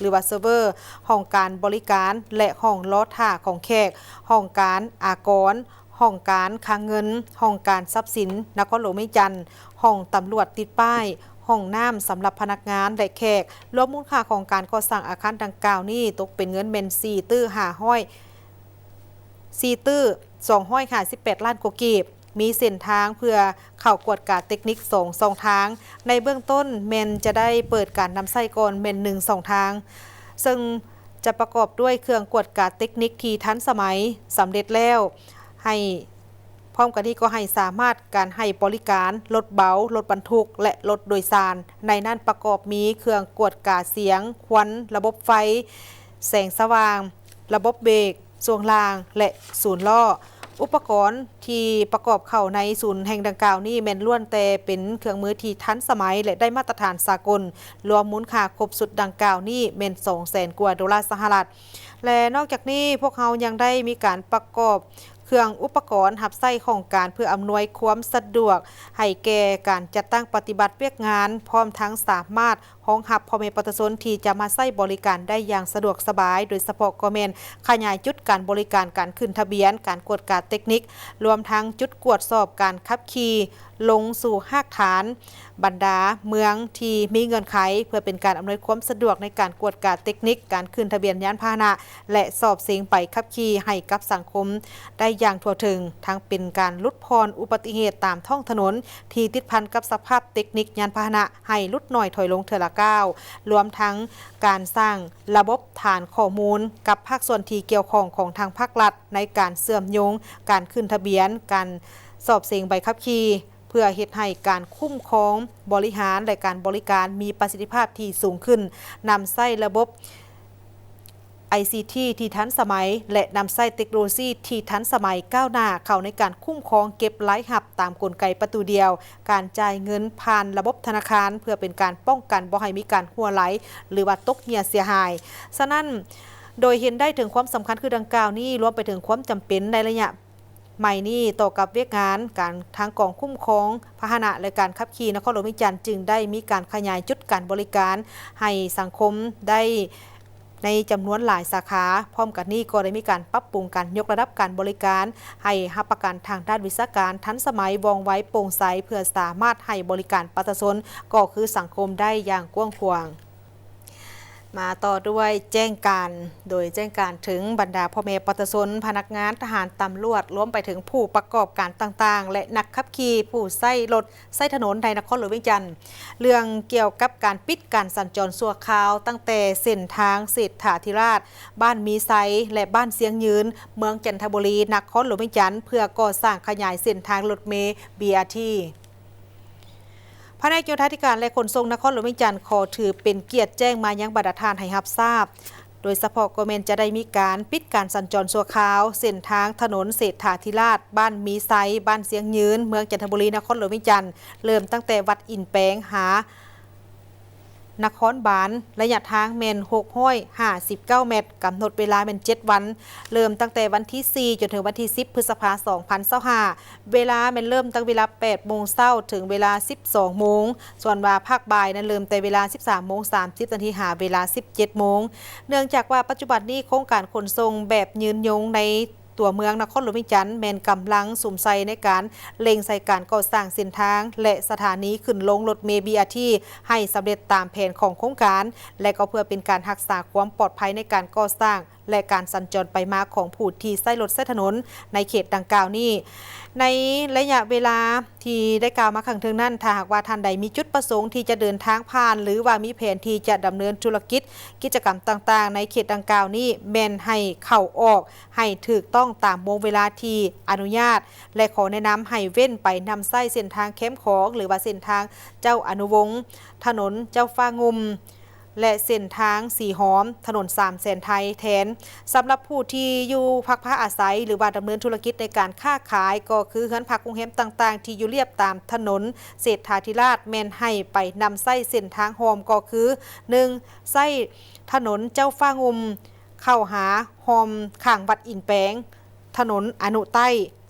ຫຼືວ່າເຊີເວີ, ຫ້ອງການບໍລິການ ແລະ ຫ້ອງລໍຖ້າຂອງແຂກ, ຫ້ອງການອາກອນ, ຫ້ອງການຄັງເງິນ, ຫ້ອງການຊັບສິນນະຄອນຫຼວງວຽງຈັນ, ຫ້ອງຕຳຫຼວດຕິດປ້າຍ, ຫ້ອງນ້ຳສຳລັບພະນັກງານ ແລະ ແຂກ. ລວມມູນຄ່າຂອງການກໍ່ສ້າງອາຄານດັ່ງກ່າວນີ້ຕົກເປັນເງິນແມ່ນ ສີ່ຕື້ຫ້າຮ້ອຍ ສີ່ຕື້ສອງຮ້ອຍຫ້າສິບແປດລ້ານກວ່າກີບ, ມີເສັ້ນທາງເພື່ອເຂົ້າກວດກາເຕັກນິກສອງຊ່ອງທາງ. ໃນເບື້ອງຕົ້ນແມ່ນຈະໄດ້ເປີດການນຳໃຊ້ກ່ອນແມ່ນໜຶ່ງຊ່ອງທາງ, ເຊິ່ງຈະປະກອບດ້ວຍເຄື່ອງກວດກາເຕັກນິກທີ່ທັນສະໄໝສຳເລັດແລ້ວ, ໃຫ້ ພ້ອມກັນນີ້ກໍໃຫ້ສາມາດການໃຫ້ບໍລິການລົດເບົາ, ລົດບັນທຸກ ແລະ ລົດໂດຍສານ. ໃນນັ້ນປະກອບມີເຄື່ອງກວດກາສຽງ, ຄວັນ, ລະບົບໄຟ, ແສງສະຫວ່າງ, ລະບົບເບກ, ຊ່ວງລ່າງ ແລະ ສູນລໍ້. ອຸປະກອນທີ່ປະກອບເຂົ້າໃນສູນແຫ່ງດັ່ງກ່າວນີ້ແມ່ນລ້ວນແຕ່ເປັນເຄື່ອງມືທີ່ທັນສະໄໝ ແລະ ໄດ້ມາດຕະຖານສາກົນ. ລວມມູນຄ່າຄົບຊຸດດັ່ງກ່າວນີ້ແມ່ນສອງແສນກວ່າໂດລາສະຫະລັດ. ແລະ ນອກຈາກນີ້ພວກເຮົາຍັງໄດ້ມີການປະກອບ ເຄື່ອງອຸປະກອນຮັບໃຊ້ຫ້ອງການ ເພື່ອອຳນວຍຄວາມສະດວກໃຫ້ແກ່ການຈັດຕັ້ງປະຕິບັດວຽກງານ, ພ້ອມທັງສາມາດຮອງຮັບພໍ່ແມ່ປະຊາຊົນທີ່ຈະມາໃຊ້ບໍລິການໄດ້ຢ່າງສະດວກສະບາຍ, ໂດຍສະເພາະກໍແມ່ນຂະຫຍາຍຈຸດການບໍລິການການຂຶ້ນທະບຽນ, ການກວດກາເຕັກນິກ, ລວມທັງຈຸດກວດສອບການຂັບຂີ່ລົງສູ່ຮາກຖານ ບັນດາເມືອງທີ່ມີເງື່ອນໄຂ ເພື່ອເປັນການອຳນວຍຄວາມສະດວກໃນການກວດກາເຕັກນິກການຂຶ້ນທະບຽນຍານພາຫະນະ ແລະ ສອບເສັງໃບຂັບຂີ່ໃຫ້ກັບສັງຄົມໄດ້ຢ່າງທົ່ວເຖິງ, ທັງເປັນການຫຼຸດຜ່ອນອຸບັດຕິເຫດຕາມທ້ອງຖະໜົນທີ່ຕິດພັນກັບສະພາບເຕັກນິກຍານພາຫະນະໃຫ້ຫຼຸດໜ້ອຍຖອຍລົງເທື່ອລະກ້າວ, ລວມທັງການສ້າງລະບົບຖານຂໍ້ມູນກັບພາກສ່ວນທີ່ກ່ຽວຂ້ອງຂອງທາງພາກລັດ ໃນການເຊື່ອມໂຍງການຂຶ້ນທະບຽນ, ການສອບເສັງໃບຂັບຂີ່ ເພື່ອເຮັດໃຫ້ການຄຸ້ມຄອງ, ບໍລິຫານ ແລະ ການບໍລິການມີປະສິດທິພາບທີ່ສູງຂຶ້ນ, ນຳໃຊ້ລະບົບໄອຊີທີທີ່ທັນສະໄໝ ແລະ ນຳໃຊ້ເຕັກໂນໂລຊີທີ່ທັນສະໄໝກ້າວໜ້າເຂົ້າໃນການຄຸ້ມຄອງເກັບລາຍຮັບຕາມກົນໄກປະຕູດຽວ, ການຈ່າຍເງິນຜ່ານລະບົບທະນາຄານ ເພື່ອເປັນການປ້ອງກັນບໍ່ໃຫ້ມີການຮົ່ວໄຫຼ ຫຼືວ່າຕົກເຫື່ອເສຍຫາຍ. ສະນັ້ນ, ໂດຍເຫັນໄດ້ເຖິງຄວາມສຳຄັນຄືດັ່ງກ່າວນີ້, ລວມໄປເຖິງຄວາມຈຳເປັນໃນໄລຍະ ໃໝ່ນີ້ຕໍ່ກັບວຽກງານການທາງກອງຄຸ້ມຄອງພາຫະນະ ແລະ ການຂັບຂີ່ນະຄອນຫຼວງວຽງຈັນ ຈຶ່ງໄດ້ມີການຂະຫຍາຍຈຸດການບໍລິການໃຫ້ສັງຄົມໄດ້ໃນຈຳນວນຫຼາຍສາຂາ. ພ້ອມກັນນີ້ກໍໄດ້ມີການປັບປຸງການຍົກລະດັບການບໍລິການ ໃຫ້ຮັບປະກັນທາງດ້ານວິຊາການທັນສະໄໝ, ວ່ອງໄວ, ໂປ່ງໃສ ເພື່ອສາມາດໃຫ້ບໍລິການປະຊາຊົນ ກໍຄືສັງຄົມໄດ້ຢ່າງກວ້າງຂວາງ. ມາຕໍ່ດ້ວຍແຈ້ງການ, ໂດຍແຈ້ງການເຖິງບັນດາພໍ່ແມ່ປະຊາຊົນ, ພະນັກງານ, ທະຫານ, ຕຳຫຼວດ, ລວມໄປເຖິງຜູ້ປະກອບການຕ່າງໆ ແລະ ນັກຂັບຂີ່, ຜູ້ໃຊ້ລົດໃຊ້ຖະໜົນໃນນະຄອນຫຼວງວຽງຈັນ, ເລື່ອງກ່ຽວກັບການປິດການສັນຈອນຊົ່ວຄາວ ຕັ້ງແຕ່ເສັ້ນທາງເສດຖາທິລາດ, ບ້ານມີໄຊ ແລະ ບ້ານຊຽງຍືນ, ເມືອງຈັນທະບູລີ, ນະຄອນຫຼວງວຽງຈັນ, ເພື່ອກໍ່ສ້າງຂະຫຍາຍເສັ້ນທາງລົດເມ ບີອາທີ. ພະແນກໂຍທາທິການ ແລະ ຂົນສົ່ງນະຄອນຫຼວງວຽງຈັນ ຂໍຖືເປັນກຽດແຈ້ງມາຍັງບັນດາທ່ານໃຫ້ຮັບຊາບ, ໂດຍສະເພາະກໍແມ່ນຈະໄດ້ມີການປິດການສັນຈອນຊົ່ວຄາວ ເສັ້ນທາງຖະໜົນເສດຖາທິລາດ, ບ້ານມີໄຊ, ບ້ານຊຽງຍືນ, ເມືອງຈັນທະບູລີ, ນະຄອນຫຼວງວຽງຈັນ, ເລີ່ມຕັ້ງແຕ່ວັດອິນແປງ ຫາ ນະຄອນບານ, ໄລຍະທາງແມ່ນຫົກຮ້ອຍຫ້າສິບເກົ້າແມັດ, ກຳນົດເວລາແມ່ນເຈັດວັນ, ເລີ່ມຕັ້ງແຕ່ວັນທີສີ່ ຈົນເຖິງວັນທີສິບ ພຶດສະພາ ສອງພັນຊາວຫ້າ, ເວລາແມ່ນເລີ່ມຕັ້ງເວລາແປດໂມງເຊົ້າ ເຖິງເວລາສິບສອງໂມງ, ສ່ວນວ່າພາກບ່າຍນັ້ນເລີ່ມແຕ່ເວລາສິບສາມໂມງສາມສິບນາທີ ຫາເວລາສິບເຈັດໂມງ. ເນື່ອງຈາກວ່າປັດຈຸບັນນີ້ໂຄງການຂົນສົ່ງແບບຍືນຍົງໃນ ຕົວເມືອງນະຄອນຫຼວງວຽງຈັນ ແມ່ນກຳລັງສຸມໃສ່ໃນການເລັ່ງໃສ່ການກໍ່ສ້າງເສັ້ນທາງ ແລະ ສະຖານີຂຶ້ນລົງລົດເມ ບີອາທີ ໃຫ້ສຳເລັດຕາມແຜນຂອງໂຄງການ ແລະ ກໍເພື່ອເປັນການຮັກສາຄວາມປອດໄພໃນການກໍ່ສ້າງ ແລະ ການສັນຈອນໄປມາຂອງຜູ້ທີ່ໃຊ້ລົດໃຊ້ຖະໜົນໃນເຂດດັ່ງກ່າວນີ້. ໃນໄລຍະເວລາທີ່ໄດ້ກ່າວມາຂ້າງເທິງນັ້ນ, ຖ້າຫາກວ່າທ່ານໃດມີຈຸດປະສົງທີ່ຈະເດີນທາງຜ່ານ ຫຼືວ່າມີແຜນທີ່ຈະດຳເນີນທຸລະກິດ ກິດຈະກຳຕ່າງໆໃນເຂດດັ່ງກ່າວນີ້ ແມ່ນໃຫ້ເຂົ້າອອກ ໃຫ້ຖືກຕ້ອງຕາມວງເວລາທີ່ອະນຸຍາດ ແລະ ຂໍແນະນຳໃຫ້ເວັ້ນໄປນຳໃຊ້ເສັ້ນທາງແຄມຂອງ ຫຼືວ່າເສັ້ນທາງເຈົ້າອະນຸວົງ, ຖະໜົນເຈົ້າຟ້າງຸ່ມ ແລະ ເສັ້ນທາງສີຫອມ, ຖະໜົນສາມແສນໄທແທນ. ສຳລັບຜູ້ທີ່ຢູ່ພັກພາອາໄສ ຫຼືວ່າດຳເນີນທຸລະກິດໃນການຄ້າຂາຍ ກໍຄືເຮືອນພັກໂຮງແຮມຕ່າງໆທີ່ຢູ່ລຽບຕາມຖະໜົນເສດຖາທິລາດ ແມ່ນໃຫ້ໄປນຳໃຊ້ເສັ້ນທາງຮ່ອມ ກໍຄື ໜຶ່ງ ໃຊ້ຖະໜົນເຈົ້າຟ້າງຸ່ມ ເຂົ້າຫາຮ່ອມຂ້າງວັດອິນແປງ, ຖະໜົນອະນຸໃຕ້.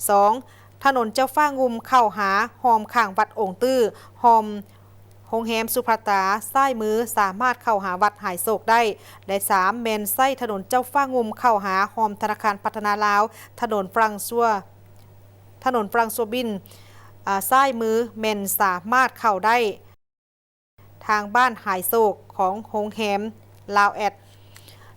ສອງ ຖະໜົນເຈົ້າຟ້າງຸ່ມເຂົ້າຫາຮ່ອມຂ້າງວັດອົງຕື້, ຮ່ອມໂຮງແຮມສຸພັດຕາ, ຊ້າຍມືສາມາດເຂົ້າຫາວັດຫາຍໂສກໄດ້. ແລະ ສາມ ແມ່ນໃຊ້ຖະໜົນເຈົ້າຟ້າງຸ່ມເຂົ້າຫາຮ່ອມທະນາຄານພັດທະນາລາວ, ຖະໜົນຟຣັງຊວ, ຖະໜົນຟຣັງຊວບິນ, ອາ, ຊ້າຍມືແມ່ນສາມາດເຂົ້າໄດ້ ທາງບ້ານຫາຍໂສກຂອງໂຮງແຮມລາວແອດ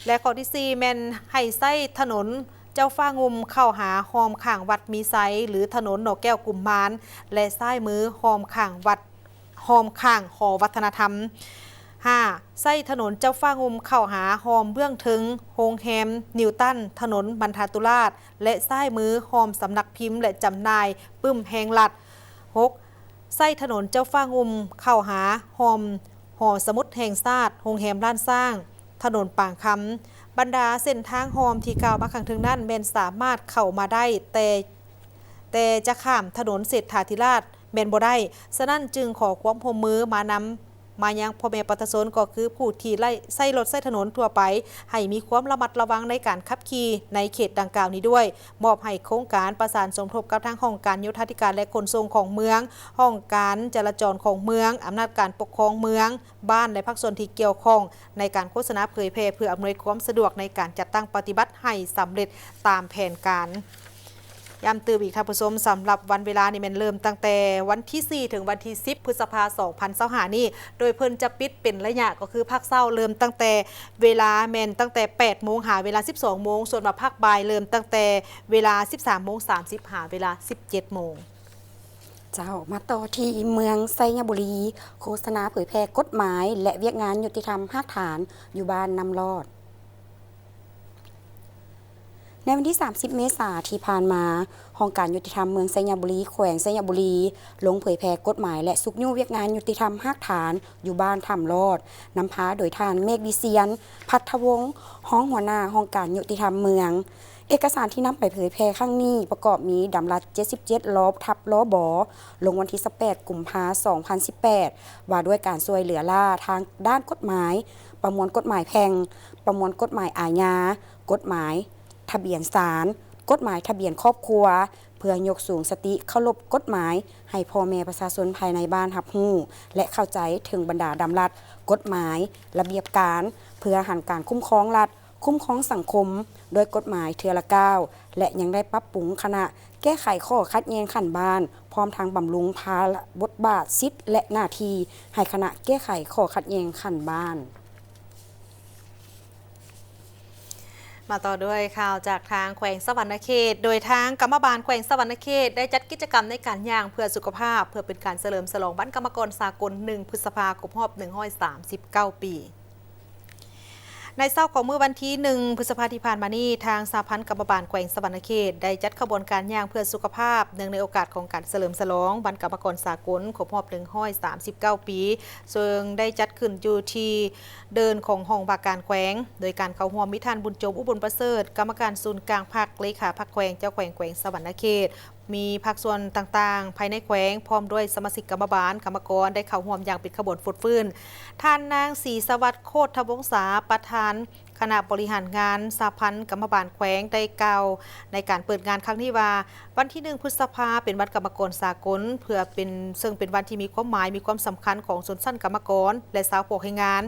ແລະ ຂໍ້ທີສີ່ ແມ່ນໃຫ້ໃຊ້ຖະໜົນເຈົ້າຟ້າງຸ່ມເຂົ້າຫາຮ່ອມຂ້າງວັດມີໄຊ ຫຼື ຖະໜົນໜໍ່ແກ້ວກຸມມານ ແລະ ຊ້າຍມືຮ່ອມຂ້າງວັດ ຮ່ອມຂ້າງຫໍວັດທະນະທຳ. ຫ້າ ໃຊ້ຖະໜົນເຈົ້າຟ້າງຸ່ມເຂົ້າຫາຮ່ອມເບື້ອງເທິງໂຮງແຮມນິວຕັນ, ຖະໜົນມັນທາຕຸລາດ ແລະ ຊ້າຍມືຮ່ອມສຳນັກພິມ ແລະ ຈຳໜ່າຍປຶ້ມແຫ່ງລັດ. ຫົກ ໃຊ້ຖະໜົນເຈົ້າຟ້າງຸ່ມເຂົ້າຫາຮ່ອມຫໍສະໝຸດແຫ່ງຊາດ, ໂຮງແຮມລ້ານຊ້າງ, ຖະໜົນປາງຄຳ. ບັນດາເສັ້ນທາງຮ່ອມທີ່ກ່າວມາຂ້າງເທິງນັ້ນ ແມ່ນສາມາດເຂົ້າມາໄດ້ ແຕ່ ແຕ່ຈະຂ້າມຖະໜົນເສດຖາທິລາດແມ່ນບໍ່ໄດ້. ສະນັ້ນຈຶ່ງຂໍຄວາມຮ່ວມມືມານຳ ມາຍັງພໍ່ແມ່ປະຊາຊົນ ກໍຄືຜູ້ທີ່ໄດ້ໃຊ້ລົດໃຊ້ຖະໜົນທົ່ວໄປ ໃຫ້ມີຄວາມລະມັດລະວັງໃນການຂັບຂີ່ໃນເຂດດັ່ງກ່າວນີ້ດ້ວຍ. ມອບໃຫ້ໂຄງການປະສານສົມທົບກັບທາງຫ້ອງການໂຍທາທິການ ແລະ ຂົນສົ່ງຂອງເມືອງ, ຫ້ອງການຈະລາຈອນຂອງເມືອງ, ອຳນາດການປົກຄອງເມືອງ, ບ້ານ ແລະ ພາກສ່ວນທີ່ກ່ຽວຂ້ອງ ໃນການໂຄສະນາເຜີຍແຜ່ ເພື່ອອຳນວຍຄວາມສະດວກໃນການຈັດຕັ້ງປະຕິບັດໃຫ້ສຳເລັດຕາມແຜນການ. ຢ້ຳຕື່ມອີກທ່ານຜູ້ຊົມ, ສຳລັບວັນເວລານີ້ແມ່ນເລີ່ມຕັ້ງແຕ່ວັນທີສີ່ ເຖິງວັນທີສິບ ພຶດສະພາ ສອງພັນຊາວຫ້ານີ້, ໂດຍເພິ່ນຈະປິດເປັນໄລຍະ, ກໍຄືພາກເຊົ້າເລີ່ມຕັ້ງແຕ່ເວລາ ແມ່ນຕັ້ງແຕ່ແປດໂມງ ຫາເວລາສິບສອງໂມງ, ສ່ວນວ່າພາກບ່າຍເລີ່ມຕັ້ງແຕ່ເວລາສິບສາມໂມງສາມສິບ ຫາເວລາສິບເຈັດໂມງ. ເຈົ້າ, ມາຕໍ່ທີ່ເມືອງໄຊຍະບູລີ, ໂຄສະນາເຜີຍແຜ່ກົດໝາຍ ແລະ ວຽກງານຍຸຕິທຳຮາກຖານຢູ່ບ້ານນ້ຳລອດ. ໃນວັນທີສາມສິບ ເມສາທີ່ຜ່ານມາ, ຫ້ອງການຍຸຕິທຳເມືອງໄຊຍະບູລີ ແຂວງໄຊຍະບູລີ ລົງເຜີຍແຜ່ກົດໝາຍ ແລະ ຊຸກຍູ້ວຽກງານຍຸຕິທຳຮາກຖານຢູ່ບ້ານຖ້ຳລອດ, ນຳພາໂດຍທ່ານ ເມກວິຊຽນ ພັດທະວົງ ຮອງຫົວໜ້າຫ້ອງການຍຸຕິທຳເມືອງ. ເອກະສານທີ່ນຳໄປເຜີຍແຜ່ຄັ້ງນີ້ ປະກອບມີດຳລັດເຈັດສິບເຈັດ ລອບ ທັບ ລບ ລົງວັນທີຊາວແປດ ກຸມພາ ສອງພັນສິບແປດ ວ່າດ້ວຍການຊ່ວຍເຫຼືອລ້າທາງດ້ານກົດໝາຍ, ປະມວນກົດໝາຍແພ່ງ, ປະມວນກົດໝາຍອາຍາ, ກົດໝາຍທະບຽນສານ, ກົດໝາຍທະບຽນຄອບຄົວ, ເພື່ອຍົກສູງສະຕິເຄົາລົບກົດໝາຍ ໃຫ້ພໍ່ແມ່ປະຊາຊົນພາຍໃນບ້ານຮັບຮູ້ ແລະ ເຂົ້າໃຈເຖິງບັນດາດຳລັດ, ກົດໝາຍ, ລະບຽບການ ເພື່ອຫັນການຄຸ້ມຄອງລັດ, ຄຸ້ມຄອງສັງຄົມດ້ວຍກົດໝາຍເທື່ອລະກ້າວ ແລະ ຍັງໄດ້ປັບປຸງຄະນະແກ້ໄຂຂໍ້ຂັດແຍ່ງຂັ້ນບ້ານ, ພ້ອມທັງບຳລຸງພາລະບົດບາດ, ສິດ ແລະ ໜ້າທີ່ໃຫ້ຄະນະແກ້ໄຂຂໍ້ຂັດແຍ່ງຂັ້ນບ້ານ. ມາຕໍ່ດ້ວຍຂ່າວຈາກທາງແຂວງສະຫວັນນະເຂດ, ໂດຍທາງກຳມະບານແຂວງສະຫວັນນະເຂດ ໄດ້ຈັດກິດຈະກຳໃນການຍ່າງເພື່ອສຸຂະພາບ ເພື່ອເປັນການສະເຫຼີມສະຫຼອງວັນກຳມະກອນສາກົນ ໜຶ່ງ ພຶດສະພາ ຄົບຮອບ ໜຶ່ງຮ້ອຍສາມສິບເກົ້າປີ. ໃນເຊົ້າຂອງມື້ວັນທີ ໜຶ່ງ ພຶດສະພາທີ່ຜ່ານມານີ້, ທາງສະຫະພັນກຳມະບານແຂວງສະຫວັນນະເຂດ ໄດ້ຈັດຂະບວນການຍ່າງເພື່ອສຸຂະພາບ ເນື່ອງໃນໂອກາດຂອງການສະເຫຼີມສະຫຼອງວັນກຳມະກອນສາກົນ ຄົບຮອບ ໜຶ່ງຮ້ອຍສາມສິບເກົ້າປີ, ເຊິ່ງໄດ້ຈັດຂຶ້ນຢູ່ທີ່ເດີ່ນຂອງຫ້ອງວ່າການແຂວງ, ໂດຍການເຂົ້າຮ່ວມມີທ່ານ ບຸນຈົງ ອຸບົນປະເສີດ ກຳມະການສູນກາງພັກ, ເລຂາພັກແຂວງ, ເຈົ້າແຂວງແຂວງສະຫວັນນະເຂດ, ມີພາກສ່ວນຕ່າງໆພາຍໃນແຂວງ ພ້ອມດ້ວຍສະມາຊິກກຳມະບານ, ກຳມະກອນ ໄດ້ເຂົ້າຮ່ວມຢ່າງເປັນຂະບວນຟົດຟື້ນ. ທ່ານນາງ ສີສະຫວັດ ໂຄດທະວົງສາ, ປະທານຄະນະບໍລິຫານງານສະຫະພັນກຳມະບານແຂວງ ໄດ້ກ່າວໃນການເປີດງານຄັ້ງນີ້ວ່າ, ວັນທີ ໜຶ່ງ ພຶດສະພາ ເປັນວັນກຳມະກອນສາກົນ ເພື່ອເປັນ, ເຊິ່ງເປັນວັນທີ່ມີຄວາມໝາຍ, ມີຄວາມສຳຄັນຂອງຊົນຊັ້ນກຳມະກອນ ແລະ ຊາວພວກແຮງງານ,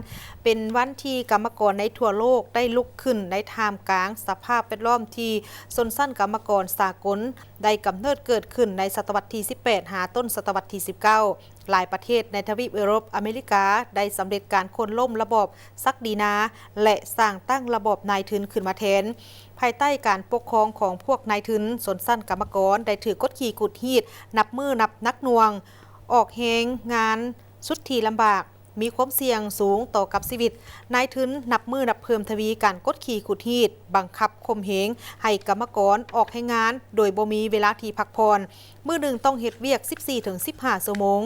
ເປັນວັນທີ່ກຳມະກອນໃນທົ່ວໂລກໄດ້ລຸກຂຶ້ນໃນທ່າມກາງສະພາບແວດລ້ອມທີ່ຊົນຊັ້ນກຳມະກອນສາກົນ ໄດ້ກຳເນີດເກີດຂຶ້ນໃນສະຕະວັດທີ ສິບແປດ ຫາຕົ້ນສະຕະວັດທີ ສິບເກົ້າ. ຫຼາຍປະເທດໃນທະວີບເອີຣົບ, ອາເມລິກາ ໄດ້ສຳເລັດການໂຄ່ນລົ້ມລະບອບສັກດີນາ ແລະ ສ້າງຕັ້ງລະບອບນາຍທຶນຂຶ້ນມາແທນ. ພາຍໃຕ້ການປົກຄອງຂອງພວກນາຍທຶນ, ຊົນຊັ້ນກຳມະກອນໄດ້ຖືກກົດຂີ່ຂູດຮີດ ນັບມື້ນັບໜັກໜ່ວງ, ອອກແຮງງານສຸດທີ່ລຳບາກ, ມີຄວາມສ່ຽງສູງຕໍ່ກັບຊີວິດ. ນາຍທຶນນັບມື້ນັບເພີ່ມທະວີການກົດຂີ່ຂູດຮີດ, ບັງຄັບຂົ່ມເຫງໃຫ້ກຳມະກອນອອກແຮງງານໂດຍບໍ່ມີເວລາທີ່ພັກຜ່ອນ. ມື້ໜຶ່ງຕ້ອງເຮັດວຽກ ສິບສີ່ ເຖິງ ສິບຫ້າ ຊົ່ວໂມງ,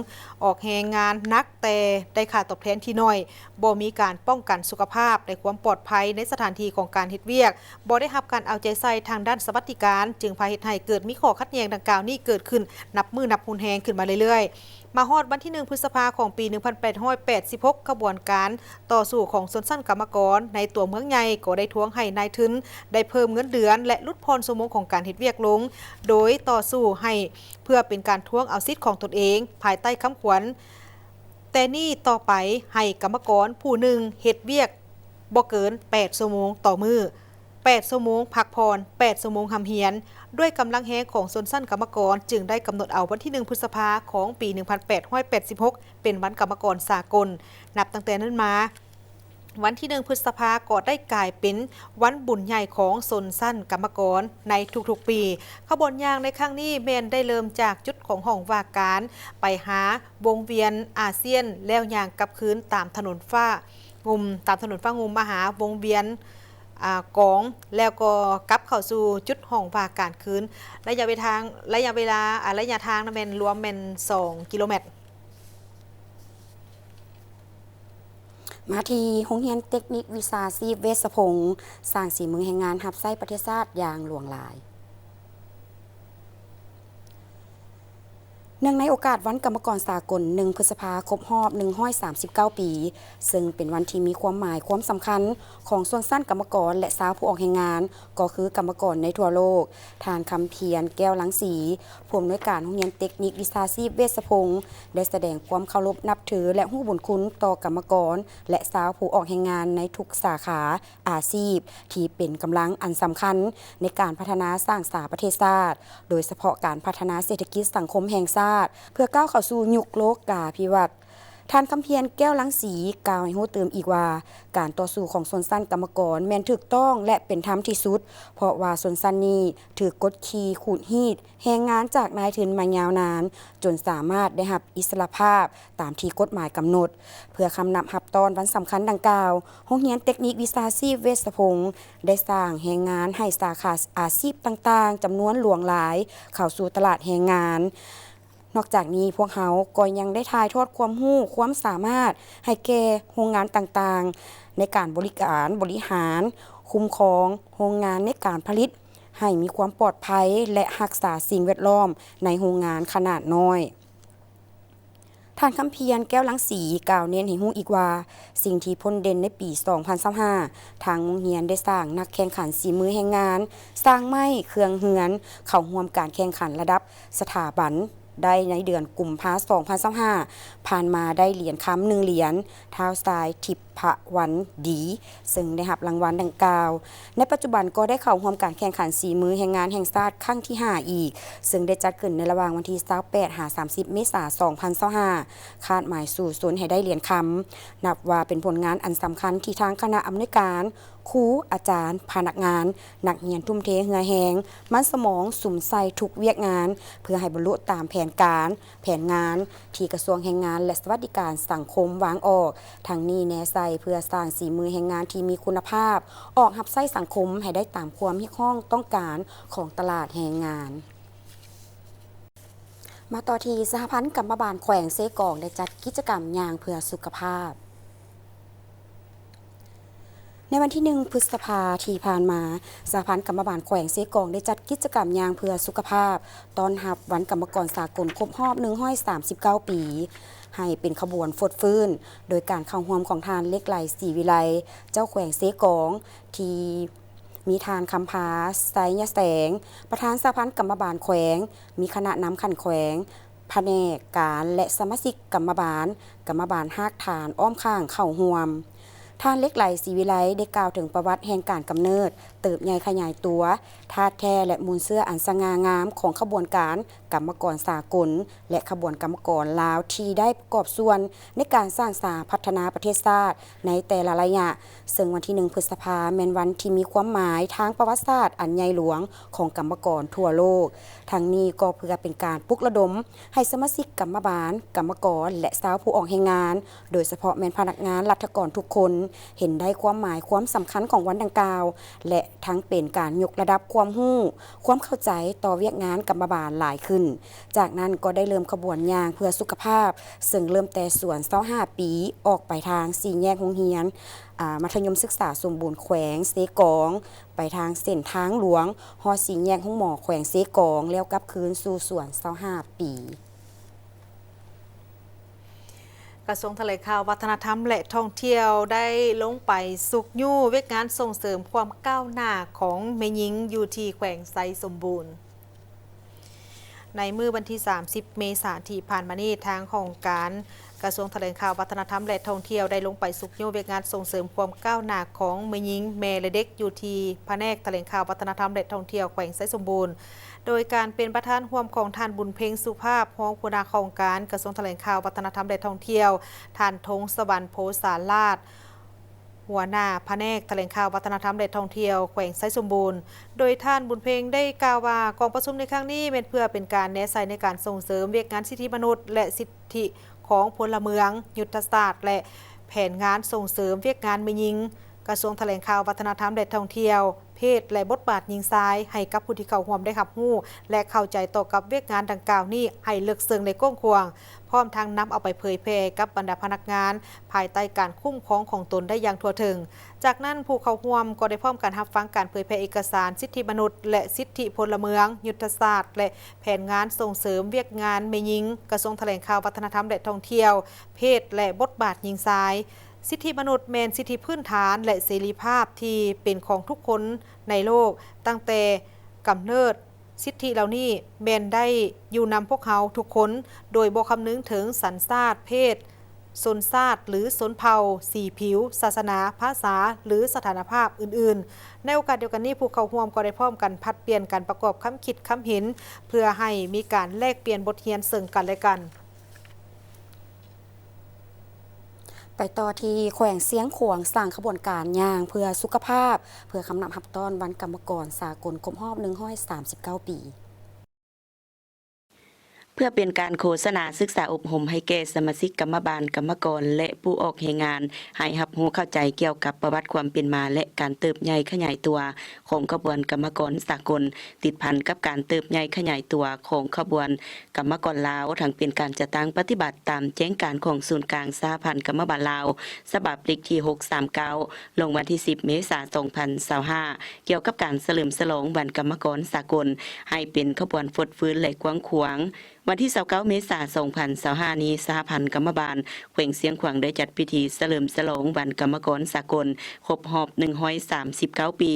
ອອກແຮງງານໜັກແຕ່ໄດ້ຄ່າຕອບແທນທີ່ໜ້ອຍ, ບໍ່ມີການປ້ອງກັນສຸຂະພາບ ແລະ ຄວາມປອດໄພໃນສະຖານທີ່ຂອງການເຮັດວຽກ, ບໍ່ໄດ້ຮັບການເອົາໃຈໃສ່ທາງດ້ານສະຫວັດດີການ, ຈຶ່ງພາເຮັດໃຫ້ເກີດມີຂໍ້ຂັດແຍ່ງດັ່ງກ່າວນີ້ເກີດຂຶ້ນນັບມື້ນັບຮຸນແຮງຂຶ້ນມາເລື້ອຍໆ. ມາຮອດວັນທີ ໜຶ່ງ ພຶດສະພາ ຂອງປີ ໜຶ່ງພັນແປດຮ້ອຍແປດສິບຫົກ, ຂະບວນການຕໍ່ສູ້ຂອງຊົນຊັ້ນກຳມະກອນໃນຕົວເມືອງໃຫຍ່ກໍໄດ້ທວງໃຫ້ນາຍທຶນໄດ້ເພີ່ມເງິນເດືອນ ແລະ ຫຼຸດຜ່ອນຊົ່ວໂມງຂອງການເຮັດວຽກລົງ, ໂດຍຕໍ່ສູ້ໃຫ້ ເພື່ອເປັນການທວງເອົາສິດຂອງຕົນເອງ ພາຍໃຕ້ຄຳຂວັນ ແຕ່ນີ້ຕໍ່ໄປໃຫ້ກຳມະກອນຜູ້ໜຶ່ງເຮັດວຽກບໍ່ເກີນແປດຊົ່ວໂມງຕໍ່ມື້, ແປດຊົ່ວໂມງພັກຜ່ອນ, ແປດຊົ່ວໂມງຮ່ຳຮຽນ. ດ້ວຍກຳລັງແຮງຂອງຊົນຊັ້ນກຳມະກອນ ຈຶ່ງໄດ້ກຳນົດເອົາວັນທີ ໜຶ່ງ ພຶດສະພາ ຂອງປີ ໜຶ່ງພັນແປດຮ້ອຍແປດສິບຫົກ ເປັນວັນກຳມະກອນສາກົນ. ນັບຕັ້ງແຕ່ນັ້ນມາ, ວັນທີ ໜຶ່ງ ພຶດສະພາ ກໍໄດ້ກາຍເປັນວັນບຸນໃຫຍ່ຂອງຊົນຊັ້ນກຳມະກອນໃນທຸກໆປີ. ຂະບວນຍ່າງໃນຄັ້ງນີ້ແມ່ນໄດ້ເລີ່ມຈາກຈຸດຂອງຫ້ອງວ່າການ ໄປຫາວົງວຽນອາຊຽນ ແລ້ວຍ່າງກັບຄືນຕາມຖະໜົນຟ້າງຸ່ມ, ຕາມຖະໜົນຟ້າງຸ່ມມາຫາວົງວຽນ, ອາ, ກອງ, ແລ້ວກໍກັບເຂົ້າສູ່ຈຸດຫ້ອງວ່າການຄືນ. ໄລຍະເວທາງ, ໄລຍະເວລາ, ອາ, ໄລຍະທາງນັ້ນແມ່ນລວມແມ່ນສອງກິໂລແມັດ. ມາທີ່ໂຮງຮຽນເຕັກນິກວິຊາຊີບເວດສະພົງ, ສ້າງສີມືແຮງງານຮັບໃຊ້ປະເທດຊາດຢ່າງຫຼວງຫຼາຍ. ເນື່ອງໃນໂອກາດວັນກຳມະກອນສາກົນ ໜຶ່ງ ພຶດສະພາ ຄົບຮອບ ໜຶ່ງຮ້ອຍສາມສິບເກົ້າປີ, ເຊິ່ງເປັນວັນທີ່ມີຄວາມໝາຍຄວາມສຳຄັນຂອງຊົນຊັ້ນກຳມະກອນ ແລະ ຊາວຜູ້ອອກແຮງງານ, ກໍຄືກຳມະກອນໃນທົ່ວໂລກ, ທ່ານ ຄຳພຽນ ແກ້ວລັງສີ, ຜູ້ອຳນວຍການໂຮງຮຽນເຕັກນິກວິຊາຊີບເວດສະພົງ ໄດ້ສະແດງຄວາມເຄົາລົບນັບຖື ແລະ ຮູ້ບຸນຄຸນຕໍ່ກຳມະກອນ ແລະ ຊາວຜູ້ອອກແຮງງານໃນທຸກສາຂາອາຊີບ ທີ່ເປັນກຳລັງອັນສຳຄັນໃນການພັດທະນາສ້າງສາປະເທດຊາດ, ໂດຍສະເພາະການພັດທະນາເສດຖະກິດສັງຄົມແຫ່ງຊາດ ເພື່ອກ້າວເຂົ້າສູ່ຍຸກໂລກາພິວັດ. ທ່ານ ຄຳພຽນ ແກ້ວລັງສີ ກ່າວໃຫ້ຮູ້ຕື່ມອີກວ່າ, ການຕໍ່ສູ້ຂອງຊົນຊັ້ນກຳມະກອນແມ່ນຖືກຕ້ອງ ແລະ ເປັນທຳທີ່ສຸດ, ເພາະວ່າຊົນຊັ້ນນີ້ຖືກກົດຂີ່ຂູດຮີດແຮງງານຈາກນາຍທຶນມາຍາວນານ, ຈົນສາມາດໄດ້ຮັບອິດສະຫຼະພາບຕາມທີ່ກົດໝາຍກຳນົດ. ເພື່ອຄຳນັບຮັບຕ້ອນວັນສຳຄັນດັ່ງກ່າວ, ໂຮງຮຽນເຕັກນິກວິຊາຊີບເວດສະພົງ ໄດ້ສ້າງແຮງງານໃຫ້ສາຂາອາຊີບຕ່າງໆ ຈຳນວນຫຼວງຫຼາຍ ເຂົ້າສູ່ຕະຫຼາດແຮງງານ. ນອກຈາກນີ້, ພວກເຮົາກໍຍັງໄດ້ຖ່າຍທອດຄວາມຮູ້, ຄວາມສາມາດໃຫ້ແກ່ໂຮງງານຕ່າງໆ ໃນການບໍລິການ, ບໍລິຫານ, ຄຸ້ມຄອງໂຮງງານໃນການຜະລິດ ໃຫ້ມີຄວາມປອດໄພ ແລະ ຮັກສາສິ່ງແວດລ້ອມໃນໂຮງງານຂະໜາດນ້ອຍ. ທ່ານ ຄຳພຽນ ແກ້ວລັງສີ ກ່າວເນັ້ນໃຫ້ຮູ້ອີກວ່າ, ສິ່ງທີ່ພົ້ນເດັ່ນໃນປີສອງພັນຊາວຫ້າ ທາງໂຮງຮຽນໄດ້ສ້າງນັກແຂ່ງຂັນສີມືແຮງງານ, ຊ່າງໄມ້, ເຄື່ອງເຮືອນ ເຂົ້າຮ່ວມການແຂ່ງຂັນລະດັບສະຖາບັນໄດ້ໃນເດືອນກຸມພາ ສອງພັນຊາວຫ້າ, ຜ່ານມາໄດ້ຫຼຽນຄຳໜຶ່ງຫຼຽນ, ທ້າວຊາຍ ທິບພະວັນດີ ເຊິ່ງໄດ້ຮັບລາງວັນດັ່ງກ່າວ. ໃນປັດຈຸບັນກໍໄດ້ເຂົ້າຮ່ວມການແຂ່ງຂັນສີມືແຮງງານແຫ່ງຊາດຄັ້ງທີຫ້າອີກ, ເຊິ່ງໄດ້ຈັດຂຶ້ນໃນລະຫວ່າງວັນທີຊາວແປດ ຫາ ສາມສິບ ເມສາ ສອງພັນຊາວຫ້າ, ຄາດໝາຍສູ້ຊົນໃຫ້ໄດ້ຫຼຽນຄຳ. ນັບວ່າເປັນຜົນງານອັນສຳຄັນທີ່ທາງຄະນະອຳນວຍການ, ຄູ, ອາຈານ, ພະນັກງານ, ນັກຮຽນທຸ່ມເທເຫື່ອແຮງ, ມັນສະໝອງສຸມໃສ່ທຸກວຽກງານ ເພື່ອໃຫ້ບັນລຸຕາມແຜນການ, ແຜນງານທີ່ກະຊວງແຮງງານ ແລະ ສະຫວັດດີການສັງຄົມວາງອອກ, ທັງນີ້ແນໃສ່ເພື່ອສ້າງສີມືແຮງງານທີ່ມີຄຸນນະພາບ ອອກຮັບໃຊ້ສັງຄົມໃຫ້ໄດ້ຕາມຄວາມຮຽກຮ້ອງຕ້ອງການຂອງຕະຫຼາດແຮງງານ. ມາຕໍ່ທີ່ສະຫະພັນກຳມະບານແຂວງເຊກອງ ໄດ້ຈັດກິດຈະກຳຍ່າງເພື່ອສຸຂະພາບ. ໃນວັນທີໜຶ່ງ ພຶດສະພາທີ່ຜ່ານມາ, ສະຫະພັນກຳມະບານແຂວງເຊກອງ ໄດ້ຈັດກິດຈະກຳຍ່າງເພື່ອສຸຂະພາບ ຕ້ອນຮັບວັນກຳມະກອນສາກົນຄົບຮອບໜຶ່ງຮ້ອຍສາມສິບເກົ້າປີ ໃຫ້ເປັນຂະບວນຟົດຟື້ນ ໂດຍການເຂົ້າຮ່ວມຂອງທ່ານ ເຫຼັກໄຫຼ ສີວິໄລ ເຈົ້າແຂວງເຊກອງ, ທີ່ມີທ່ານ ຄຳພາ ໄຊຍະແສງ ປະທານສະຫະພັນກຳມະບານແຂວງ, ມີຄະນະນຳຂັ້ນແຂວງ, ພະແນກການ ແລະ ສະມາຊິກກຳມະບານ, ກຳມະບານຮາກຖານອ້ອມຂ້າງເຂົ້າຮ່ວມ. ທ່ານ ເຫຼັກໄຫຼ ສີວິໄລ ໄດ້ກ່າວເຖິງປະຫວັດແຫ່ງການກຳເນີດ, ເຕີບໃຫຍ່ຂະຫຍາຍຕົວ, ທາດແທ້ ແລະ ມູນເຊື້ອອັນສະຫງ່າງາມຂອງຂະບວນການກຳມະກອນສາກົນ ແລະ ຂະບວນກຳມະກອນລາວທີ່ໄດ້ປະກອບສ່ວນໃນການສ້າງສາພັດທະນາປະເທດຊາດໃນແຕ່ລະໄລຍະ, ເຊິ່ງວັນທີໜຶ່ງ ພຶດສະພາ ແມ່ນວັນທີ່ມີຄວາມໝາຍທາງປະຫວັດສາດອັນໃຫຍ່ຫຼວງຂອງກຳມະກອນທົ່ວໂລກ. ທັງນີ້ກໍເພື່ອເປັນການປຸກລະດົມ ໃຫ້ສະມາຊິກກຳມະບານ, ກຳມະກອນ ແລະ ຊາວຜູ້ອອກແຮງງານ, ໂດຍສະເພາະແມ່ນພະນັກງານລັດຖະກອນທຸກຄົນ ເຫັນໄດ້ຄວາມໝາຍຄວາມສຳຄັນຂອງວັນດັ່ງກ່າວ ແລະ ທັງເປັນການຍົກລະດັບຄວາມຮູ້, ຄວາມເຂົ້າໃຈຕໍ່ວຽກງານກຳມະບານຫຼາຍຂຶ້ນ. ຈາກນັ້ນກໍໄດ້ເລີ່ມຂະບວນຍ່າງເພື່ອສຸຂະພາບ, ເຊິ່ງເລີ່ມແຕ່ສວນຊາວຫ້າປີ ອອກໄປທາງສີ່ແຍກໂຮງຮຽນ, ອາ, ມັດທະຍົມສຶກສາສົມບູນແຂວງເຊກອງ, ໄປທາງເສັ້ນທາງຫຼວງ, ຮອດສີ່ແຍກໂຮງໝໍແຂວງເຊກອງ, ແລ້ວກັບຄືນສູ່ສວນຊາວຫ້າປີ. ກະຊວງຖະແຫຼງຂ່າວ ວັດທະນະທຳ ແລະ ທ່ອງທ່ຽວ ໄດ້ລົງໄປຊຸກຍູ້ວຽກງານສົ່ງເສີມຄວາມກ້າວໜ້າຂອງແມ່ຍິງຢູ່ທີ່ແຂວງໄຊສົມບູນ. ໃນມື້ວັນທີສາມສິບ ເມສາ ທີ່ຜ່ານມານີ້, ທາງຫ້ອງການກະຊວງຖະແຫຼງຂ່າວ ວັດທະນະທຳ ແລະ ທ່ອງທ່ຽວ ໄດ້ລົງໄປຊຸກຍູ້ວຽກງານສົ່ງເສີມຄວາມກ້າວໜ້າຂອງແມ່ຍິງ, ແມ່ ແລະ ເດັກ ຢູ່ທີ່ພະແນກຖະແຫຼງຂ່າວ ວັດທະນະທຳ ແລະ ທ່ອງທ່ຽວ ແຂວງໄຊສົມບູນ. ໂດຍການເປັນປະທານຮ່ວມຂອງທ່ານ ບຸນເພັງ ສຸພາບ ຮອງຫົວໜ້າຫ້ອງການກະຊວງຖະແຫຼງຂ່າວ ວັດທະນະທຳ ແລະ ທ່ອງທ່ຽວ, ທ່ານ ທົງສະຫວັນ ໂພສາລາດ ຫົວໜ້າພະແນກຖະແຫຼງຂ່າວ ວັດທະນະທຳ ແລະ ທ່ອງທ່ຽວ ແຂວງໄຊສົມບູນ. ໂດຍທ່ານ ບຸນເພັງ ໄດ້ກ່າວວ່າ ກອງປະຊຸມໃນຄັ້ງນີ້ແມ່ນເພື່ອເປັນການແນໃສ່ໃນການສົ່ງເສີມວຽກງານສິດທິມະນຸດ ແລະ ສິດທິຂອງພົນລະເມືອງ, ຍຸດທະສາດ ແລະ ແຜນງານສົ່ງເສີມວຽກງານແມ່ຍິງ ກະຊວງຖະແຫຼງຂ່າວ, ວັດທະນະທຳ ແລະ ທ່ອງທ່ຽວ, ເພດ ແລະ ບົດບາດຍິງຊາຍ ໃຫ້ກັບຜູ້ທີ່ເຂົ້າຮ່ວມໄດ້ຮັບຮູ້ ແລະ ເຂົ້າໃຈຕໍ່ກັບວຽກງານດັ່ງກ່າວນີ້ໃຫ້ເລິກເຊິ່ງ ແລະ ກວ້າງຂວາງ, ພ້ອມທັງນຳເອົາໄປເຜີຍແຜ່ໃຫ້ກັບບັນດາພະນັກງານ ພາຍໃຕ້ການຄຸ້ມຄອງຂອງຕົນໄດ້ຢ່າງທົ່ວເຖິງ. ຈາກນັ້ນ, ຜູ້ເຂົ້າຮ່ວມກໍໄດ້ພ້ອມກັນຮັບຟັງການເຜີຍແຜ່ເອກະສານສິດທິມະນຸດ ແລະ ສິດທິພົນລະເມືອງ, ຍຸດທະສາດ ແລະ ແຜນງານສົ່ງເສີມວຽກງານແມ່ຍິງ, ກະຊວງຖະແຫຼງຂ່າວ, ວັດທະນະທຳ ແລະ ທ່ອງທ່ຽວ, ເພດ ແລະ ບົດບາດຍິງຊາຍ. ສິດທິມະນຸດແມ່ນສິດທິພື້ນຖານ ແລະ ເສລີພາບທີ່ເປັນຂອງທຸກຄົນໃນໂລກ. ຕັ້ງແຕ່ກຳເນີດ, ສິດທິເຫຼົ່ານີ້ແມ່ນໄດ້ຢູ່ນຳພວກເຮົາທຸກຄົນ, ໂດຍບໍ່ຄຳນຶງເຖິງສັນຊາດ, ເພດ, ຊົນຊາດ ຫຼື ຊົນເຜົ່າ, ສີຜິວ, ສາສະໜາ, ພາສາ ຫຼື ສະຖານະພາບອື່ນໆ. ໃນໂອກາດດຽວກັນນີ້, ຜູ້ເຂົ້າຮ່ວມກໍໄດ້ພ້ອມກັນຜັດປ່ຽນການປະກອບຄຳຄິດຄຳເຫັນ ເພື່ອໃຫ້ມີການແລກປ່ຽນບົດຮຽນເຊິ່ງກັນ ແລະ ກັນ. ໄປຕໍ່ທີ່ແຂວງຊຽງຂວາງ ສ້າງຂະບວນການຍ່າງເພື່ອສຸຂະພາບ ເພື່ອຄຳນັບຮັບຕ້ອນວັນກຳມະກອນສາກົນຄົບຮອບໜຶ່ງຮ້ອຍສາມສິບເກົ້າປີ. ເພື່ອເປັນການໂຄສະນາສຶກສາອົບຮົມໃຫ້ແກ່ສະມາຊິກກຳມະບານ, ກຳມະກອນ ແລະ ຜູ້ອອກແຮງງານ ໃຫ້ຮັບຮູ້ເຂົ້າໃຈກ່ຽວກັບປະຫວັດຄວາມເປັນມາ ແລະ ການເຕີບໃຫຍ່ຂະຫຍາຍຕົວຂອງຂະບວນກຳມະກອນສາກົນ, ຕິດພັນກັບການເຕີບໃຫຍ່ຂະຫຍາຍຕົວຂອງຂະບວນ ກຳມະກອນລາວ ທັງເປັນການຈັດຕັ້ງປະຕິບັດຕາມແຈ້ງການຂອງສູນກາງສະຫະພັນກຳມະບານລາວ ສະບັບເລກທີຫົກສາມເກົ້າ ລົງວັນທີສິບ ເມສາ ສອງພັນຊາວຫ້າ ກ່ຽວກັບການສະເຫຼີມສະຫຼອງວັນກຳມະກອນສາກົນ ໃຫ້ເປັນຂະບວນຟົດຟື້ນ ແລະ ກວ້າງຂວາງ. ວັນທີຊາວເກົ້າ ເມສາ ສອງພັນຊາວຫ້າ ນີ້, ສະຫະພັນກຳມະບານແຂວງຊຽງຂວາງ ໄດ້ຈັດພິທີສະເຫຼີມສະຫຼອງວັນກຳມະກອນສາກົນ ຄົບຮອບໜຶ່ງຮ້ອຍສາມສິບເກົ້າປີ,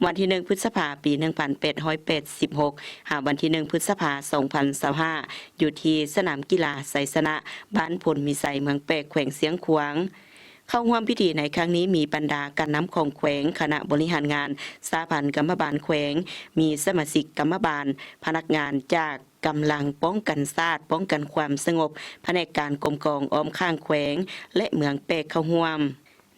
ວັນທີໜຶ່ງ ພຶດສະພາ ປີໜຶ່ງພັນແປດຮ້ອຍແປດສິບຫົກ ຫາວັນທີໜຶ່ງ ພຶດສະພາ ສອງພັນຊາວຫ້າ ຢູ່ທີ່ສະໜາມກິລາໄຊຊະນະ ບ້ານໂພນມີໄຊ ເມືອງແປກ ແຂວງຊຽງຂວາງ. ເຂົ້າຮ່ວມພິທີໃນຄັ້ງນີ້ມີບັນດາການນຳຂອງແຂວງ, ຄະນະບໍລິຫານງານ, ສະຫະພັນກຳມະບານແຂວງ, ມີສະມາຊິກກຳມະບານ, ພະນັກງານຈາກ ກຳລັງປ້ອງກັນຊາດ, ປ້ອງກັນຄວາມສະຫງົບ, ພະແນກການກົມກອງອ້ອມຂ້າງແຂວງ ແລະ ເມືອງແປກເຂົ້າຮ່ວມ.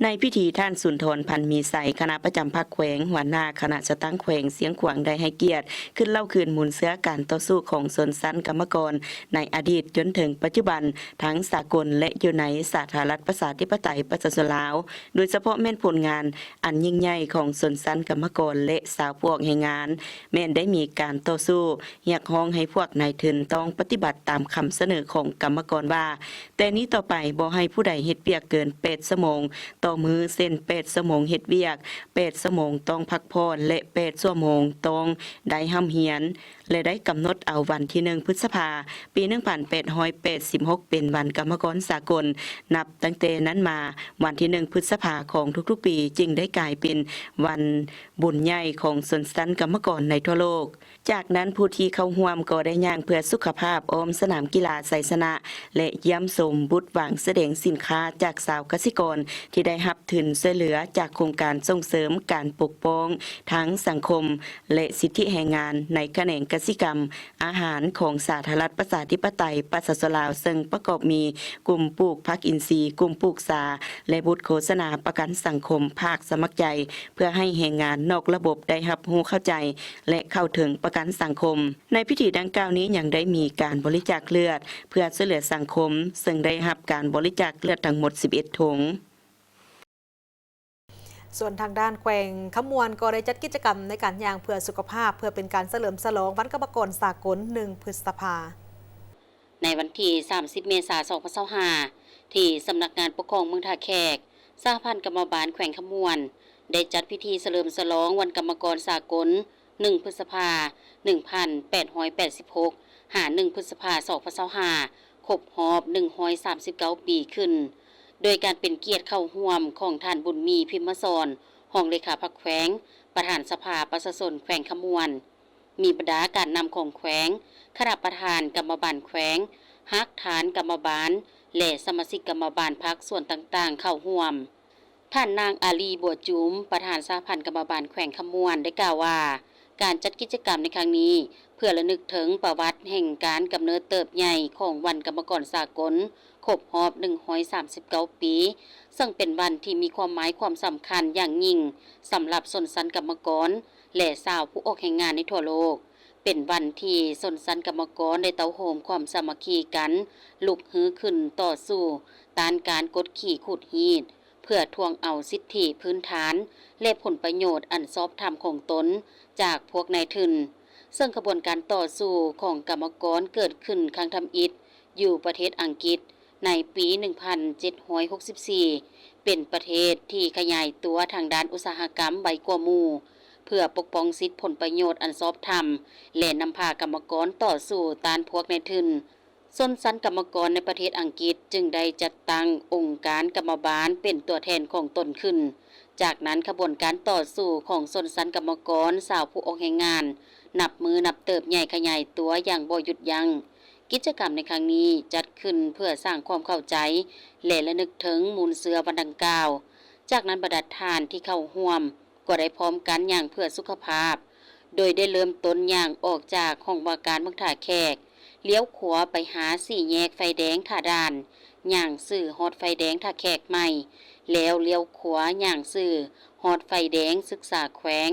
ໃນພິທີ, ທ່ານ ສຸນທອນ ພັນມີໄຊ, ຄະນະປະຈຳພັກແຂວງ, ຫົວໜ້າຄະນະຈັດຕັ້ງແຂວງຊຽງຂວາງ ໄດ້ໃຫ້ກຽດຄືນເລົ່າຄືນມູນເຊື້ອການຕໍ່ສູ້ຂອງຊົນຊັ້ນກຳມະກອນໃນອະດີດຈົນເຖິງປັດຈຸບັນ, ທັງສາກົນ ແລະ ຢູ່ໃນສາທາລະນະລັດປະຊາທິປະໄຕປະຊາຊົນລາວ, ໂດຍສະເພາະແມ່ນຜົນງານອັນຍິ່ງໃຫຍ່ຂອງຊົນຊັ້ນກຳມະກອນ ແລະ ຊາວຜູ້ອອກແຮງງານ, ແມ່ນໄດ້ມີການຕໍ່ສູ້ ຮຽກຮ້ອງໃຫ້ພວກນາຍທຶນຕ້ອງປະຕິບັດຕາມຄຳສະເໜີຂອງກຳມະກອນວ່າ, ແຕ່ນີ້ຕໍ່ໄປບໍ່ໃຫ້ຜູ້ໃດເຮັດວຽກເກີນແປດຊົ່ວໂມງຕໍ່ມື້, ເຊັ່ນ ແປດຊົ່ວໂມງເຮັດວຽກ, ແປດຊົ່ວໂມງຕ້ອງພັກຜ່ອນ ແລະ ແປດຊົ່ວໂມງຕ້ອງໄດ້ຮ່ຳຮຽນ ແລະ ໄດ້ກຳນົດເອົາວັນທີໜຶ່ງ ພຶດສະພາ ປີໜຶ່ງພັນແປດຮ້ອຍແປດສິບຫົກ ເປັນວັນກຳມະກອນສາກົນ. ນັບຕັ້ງແຕ່ນັ້ນມາ, ວັນທີໜຶ່ງ ພຶດສະພາຂອງທຸກໆປີຈຶ່ງໄດ້ກາຍເປັນວັນບຸນໃຫຍ່ຂອງຊົນຊັ້ນກຳມະກອນໃນທົ່ວໂລກ. ຈາກນັ້ນ, ຜູ້ທີ່ເຂົ້າຮ່ວມກໍໄດ້ຍ່າງເພື່ອສຸຂະພາບອ້ອມສະໜາມກິລາໄຊຊະນະ ແລະ ຢ້ຽມຊົມບູດວາງສະແດງສິນຄ້າຈາກຊາວກະສິກອນ ທີ່ໄດ້ຮັບທຶນຊ່ວຍເຫຼືອຈາກໂຄງການສົ່ງເສີມການປົກປ້ອງທາງສັງຄົມ ແລະ ສິດທິແຮງງານໃນຂະແໜງກະສິກຳອາຫານຂອງສາທາລະນະລັດປະຊາທິປະໄຕປະຊາຊົນລາວ, ເຊິ່ງປະກອບມີກຸ່ມປູກຜັກອິນຊີ, ກຸ່ມປູກຊາ ແລະ ບູດໂຄສະນາປະກັນສັງຄົມພາກສະໝັກໃຈ ເພື່ອໃຫ້ແຮງງານນອກລະບົບໄດ້ຮັບຮູ້ເຂົ້າໃຈ ແລະ ເຂົ້າເຖິງປະກັນສັງຄົມ. ໃນພິທີດັ່ງກ່າວນີ້ຍັງໄດ້ມີການບໍລິຈາກເລືອດເພື່ອຊ່ວຍເຫຼືອສັງຄົມ, ເຊິ່ງໄດ້ຮັບການບໍລິຈາກເລືອດທັງໝົດສິບເອັດຖົງ. ສ່ວນທາງດ້ານແຂວງຄຳມ່ວນກໍໄດ້ຈັດກິດຈະກຳໃນການຍ່າງເພື່ອສຸຂະພາບ ເພື່ອເປັນການສະເຫຼີມສະຫຼອງວັນກຳມະກອນສາກົນ ໜຶ່ງ ພຶດສະພາ. ໃນວັນທີສາມສິບ ເມສາ ສອງພັນຊາວຫ້າ ທີ່ສຳນັກງານປົກຄອງເມືອງທ່າແຂກ, ສະຫະພັນກຳມະບານແຂວງຄຳມ່ວນ ໄດ້ຈັດພິທີສະເຫຼີມສະຫຼອງວັນກຳມະກອນສາກົນ ໜຶ່ງ ພຶດສະພາ ໜຶ່ງພັນແປດຮ້ອຍແປດສິບຫົກ ຫາ ໜຶ່ງ ພຶດສະພາ ສອງພັນຊາວຫ້າ ຄົບຮອບ ໜຶ່ງຮ້ອຍສາມສິບເກົ້າ ປີຂຶ້ນ, ໂດຍການເປັນກຽດເຂົ້າຮ່ວມຂອງທ່ານ ບຸນມີ ພິມມະສອນ ຮອງເລຂາພັກແຂວງ, ປະທານສະພາປະຊາຊົນແຂວງຄຳມ່ວນ. ມີບັນດາການນຳຂອງແຂວງ, ຄະນະປະທານກຳມະບານແຂວງ, ຮາກຖານກຳມະບານ ແລະ ສະມາຊິກກຳມະບານພາກສ່ວນຕ່າງໆເຂົ້າຮ່ວມ. ທ່ານນາງ ອາລີ ບົວຈູມ, ປະທານສະຫະພັນກຳມະບານແຂວງຄຳມ່ວນ ໄດ້ກ່າວວ່າ, ການຈັດກິດຈະກຳໃນຄັ້ງນີ້ ເພື່ອລະນຶກເຖິງປະຫວັດແຫ່ງການກຳເນີດເຕີບໃຫຍ່ຂອງວັນກຳມະກອນສາກົນ ຄົບຮອບ ໜຶ່ງຮ້ອຍສາມສິບເກົ້າ ປີ, ເຊິ່ງເປັນວັນທີ່ມີຄວາມໝາຍຄວາມສຳຄັນຢ່າງຍິ່ງສຳລັບຊົນຊັ້ນກຳມະກອນ ແລະ ຊາວຜູ້ອອກແຮງງານໃນທົ່ວໂລກ, ເປັນວັນທີ່ຊົນຊັ້ນກຳມະກອນໄດ້ເຕົ້າໂຮມຄວາມສາມັກຄີກັນ, ລຸກຮືຂຶ້ນຕໍ່ສູ້ຕ້ານການກົດຂີ່ຂູດຮີດ, ເ ເພື່ອທວງເອົາສິດທິພື້ນຖານ ແລະ ຜົນປະໂຫຍດອັນຊອບທຳຂອງຕົນຈາກພວກນາຍທຶນ, ເຊິ່ງຂະບວນການຕໍ່ສູ້ຂອງກຳມະກອນເກີດຂຶ້ນຄັ້ງທຳອິດຢູ່ປະເທດອັງກິດໃນປີໜຶ່ງພັນເຈັດຮ້ອຍຫົກສິບສີ່ ເປັນປະເທດທີ່ຂະຫຍາຍຕົວທາງດ້ານອຸດສາຫະກຳໄວກວ່າໝູ່ ເພື່ອປົກປ້ອງສິດຜົນປະໂຫຍດອັນຊອບທຳ ແລະ ນຳພາກຳມະກອນຕໍ່ສູ້ຕ້ານພວກນາຍທຶນ. ຊົນຊັ້ນກຳມະກອນໃນປະເທດອັງກິດຈຶ່ງໄດ້ຈັດຕັ້ງອົງການກຳມະບານເປັນຕົວແທນຂອງຕົນຂຶ້ນ. ຈາກນັ້ນ, ຂະບວນການຕໍ່ສູ້ຂອງຊົນຊັ້ນກຳມະກອນຊາວຜູ້ອອກແຮງງານ ນັບມື້ນັບເຕີບໃຫຍ່ຂະຫຍາຍຕົວຢ່າງບໍ່ຢຸດຢັ້ງ. ກິດຈະກຳໃນຄັ້ງນີ້ຈັດຂຶ້ນເພື່ອສ້າງຄວາມເຂົ້າໃຈ ແລະ ລະນຶກເຖິງມູນເຊື້ອວັນດັ່ງກ່າວ. ຈາກນັ້ນ, ບັນດາທ່ານທີ່ເຂົ້າຮ່ວມ ກໍໄດ້ພ້ອມກັນຍ່າງເພື່ອສຸຂະພາບ, ໂດຍໄດ້ເລີ່ມຕົ້ນຍ່າງອອກຈາກຫ້ອງວ່າການເມືອງທ່າແຂກ, ລ້ຽວຂວາໄປຫາສີ່ແຍກໄຟແດງທ່າດ່ານ, ຍ່າງຊື່ຮອດໄຟແດງທ່າແຂກໃໝ່, ແລ້ວລ້ຽວຂວາຍ່າງຊື່ຮອດໄຟແດງສຶກສາແຂວງ,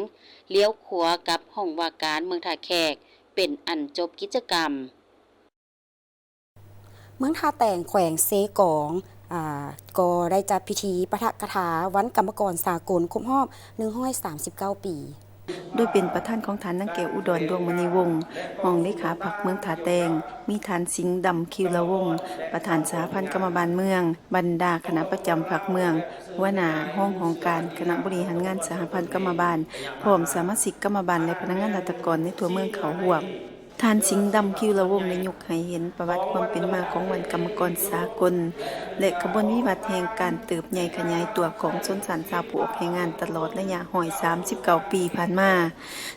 ລ້ຽວຂວາກັບຫ້ອງວ່າການເມືອງທ່າແຂກ, ເປັນອັນຈົບກິດຈະກຳ. ເມືອງທ່າແຕງ ແຂວງເຊກອງ ອາ ກໍໄດ້ຈັດພິທີປາຖະກະຖາວັນກຳມະກອນສາກົນຄົບຮອບໜຶ່ງຮ້ອຍສາມສິບເກົ້າປີ. ໂດຍເປັນປະທານຂອງທ່ານນາງແກ້ວອຸດອນ ດວງມະນີວົງ ຮອງເລຂາພັກເມືອງທ່າແຕງ, ມີທ່ານ ສິງດຳ ຄິວລະວົງ ປະທານສະຫະພັນກຳມະບານເມືອງ, ບັນດາຄະນະປະຈຳພັກເມືອງ, ຫົວໜ້າ, ຮອງຫ້ອງການ, ຄະນະບໍລິຫານງານສະຫະພັນກຳມະບານ, ພ້ອມສະມາຊິກກຳມະບານ ແລະ ພະນັກງານລັດຖະກອນໃນທົ່ວເມືອງເຂົ້າຮ່ວມ. ທ່ານ ສິງດຳ ຄິວລະວົງ ໄດ້ຍົກໃຫ້ເຫັນປະຫວັດຄວາມເປັນມາຂອງວັນກຳມະກອນສາກົນ ແລະ ຂະບວນວິວັດແຫ່ງການເຕີບໃຫຍ່ຂະຫຍາຍຕົວຂອງຊົນຊັ້ນຊາວຜູ້ອອກແຮງງານຕະຫຼອດໄລຍະໜຶ່ງຮ້ອຍສາມສິບເກົ້າປີຜ່ານມາ,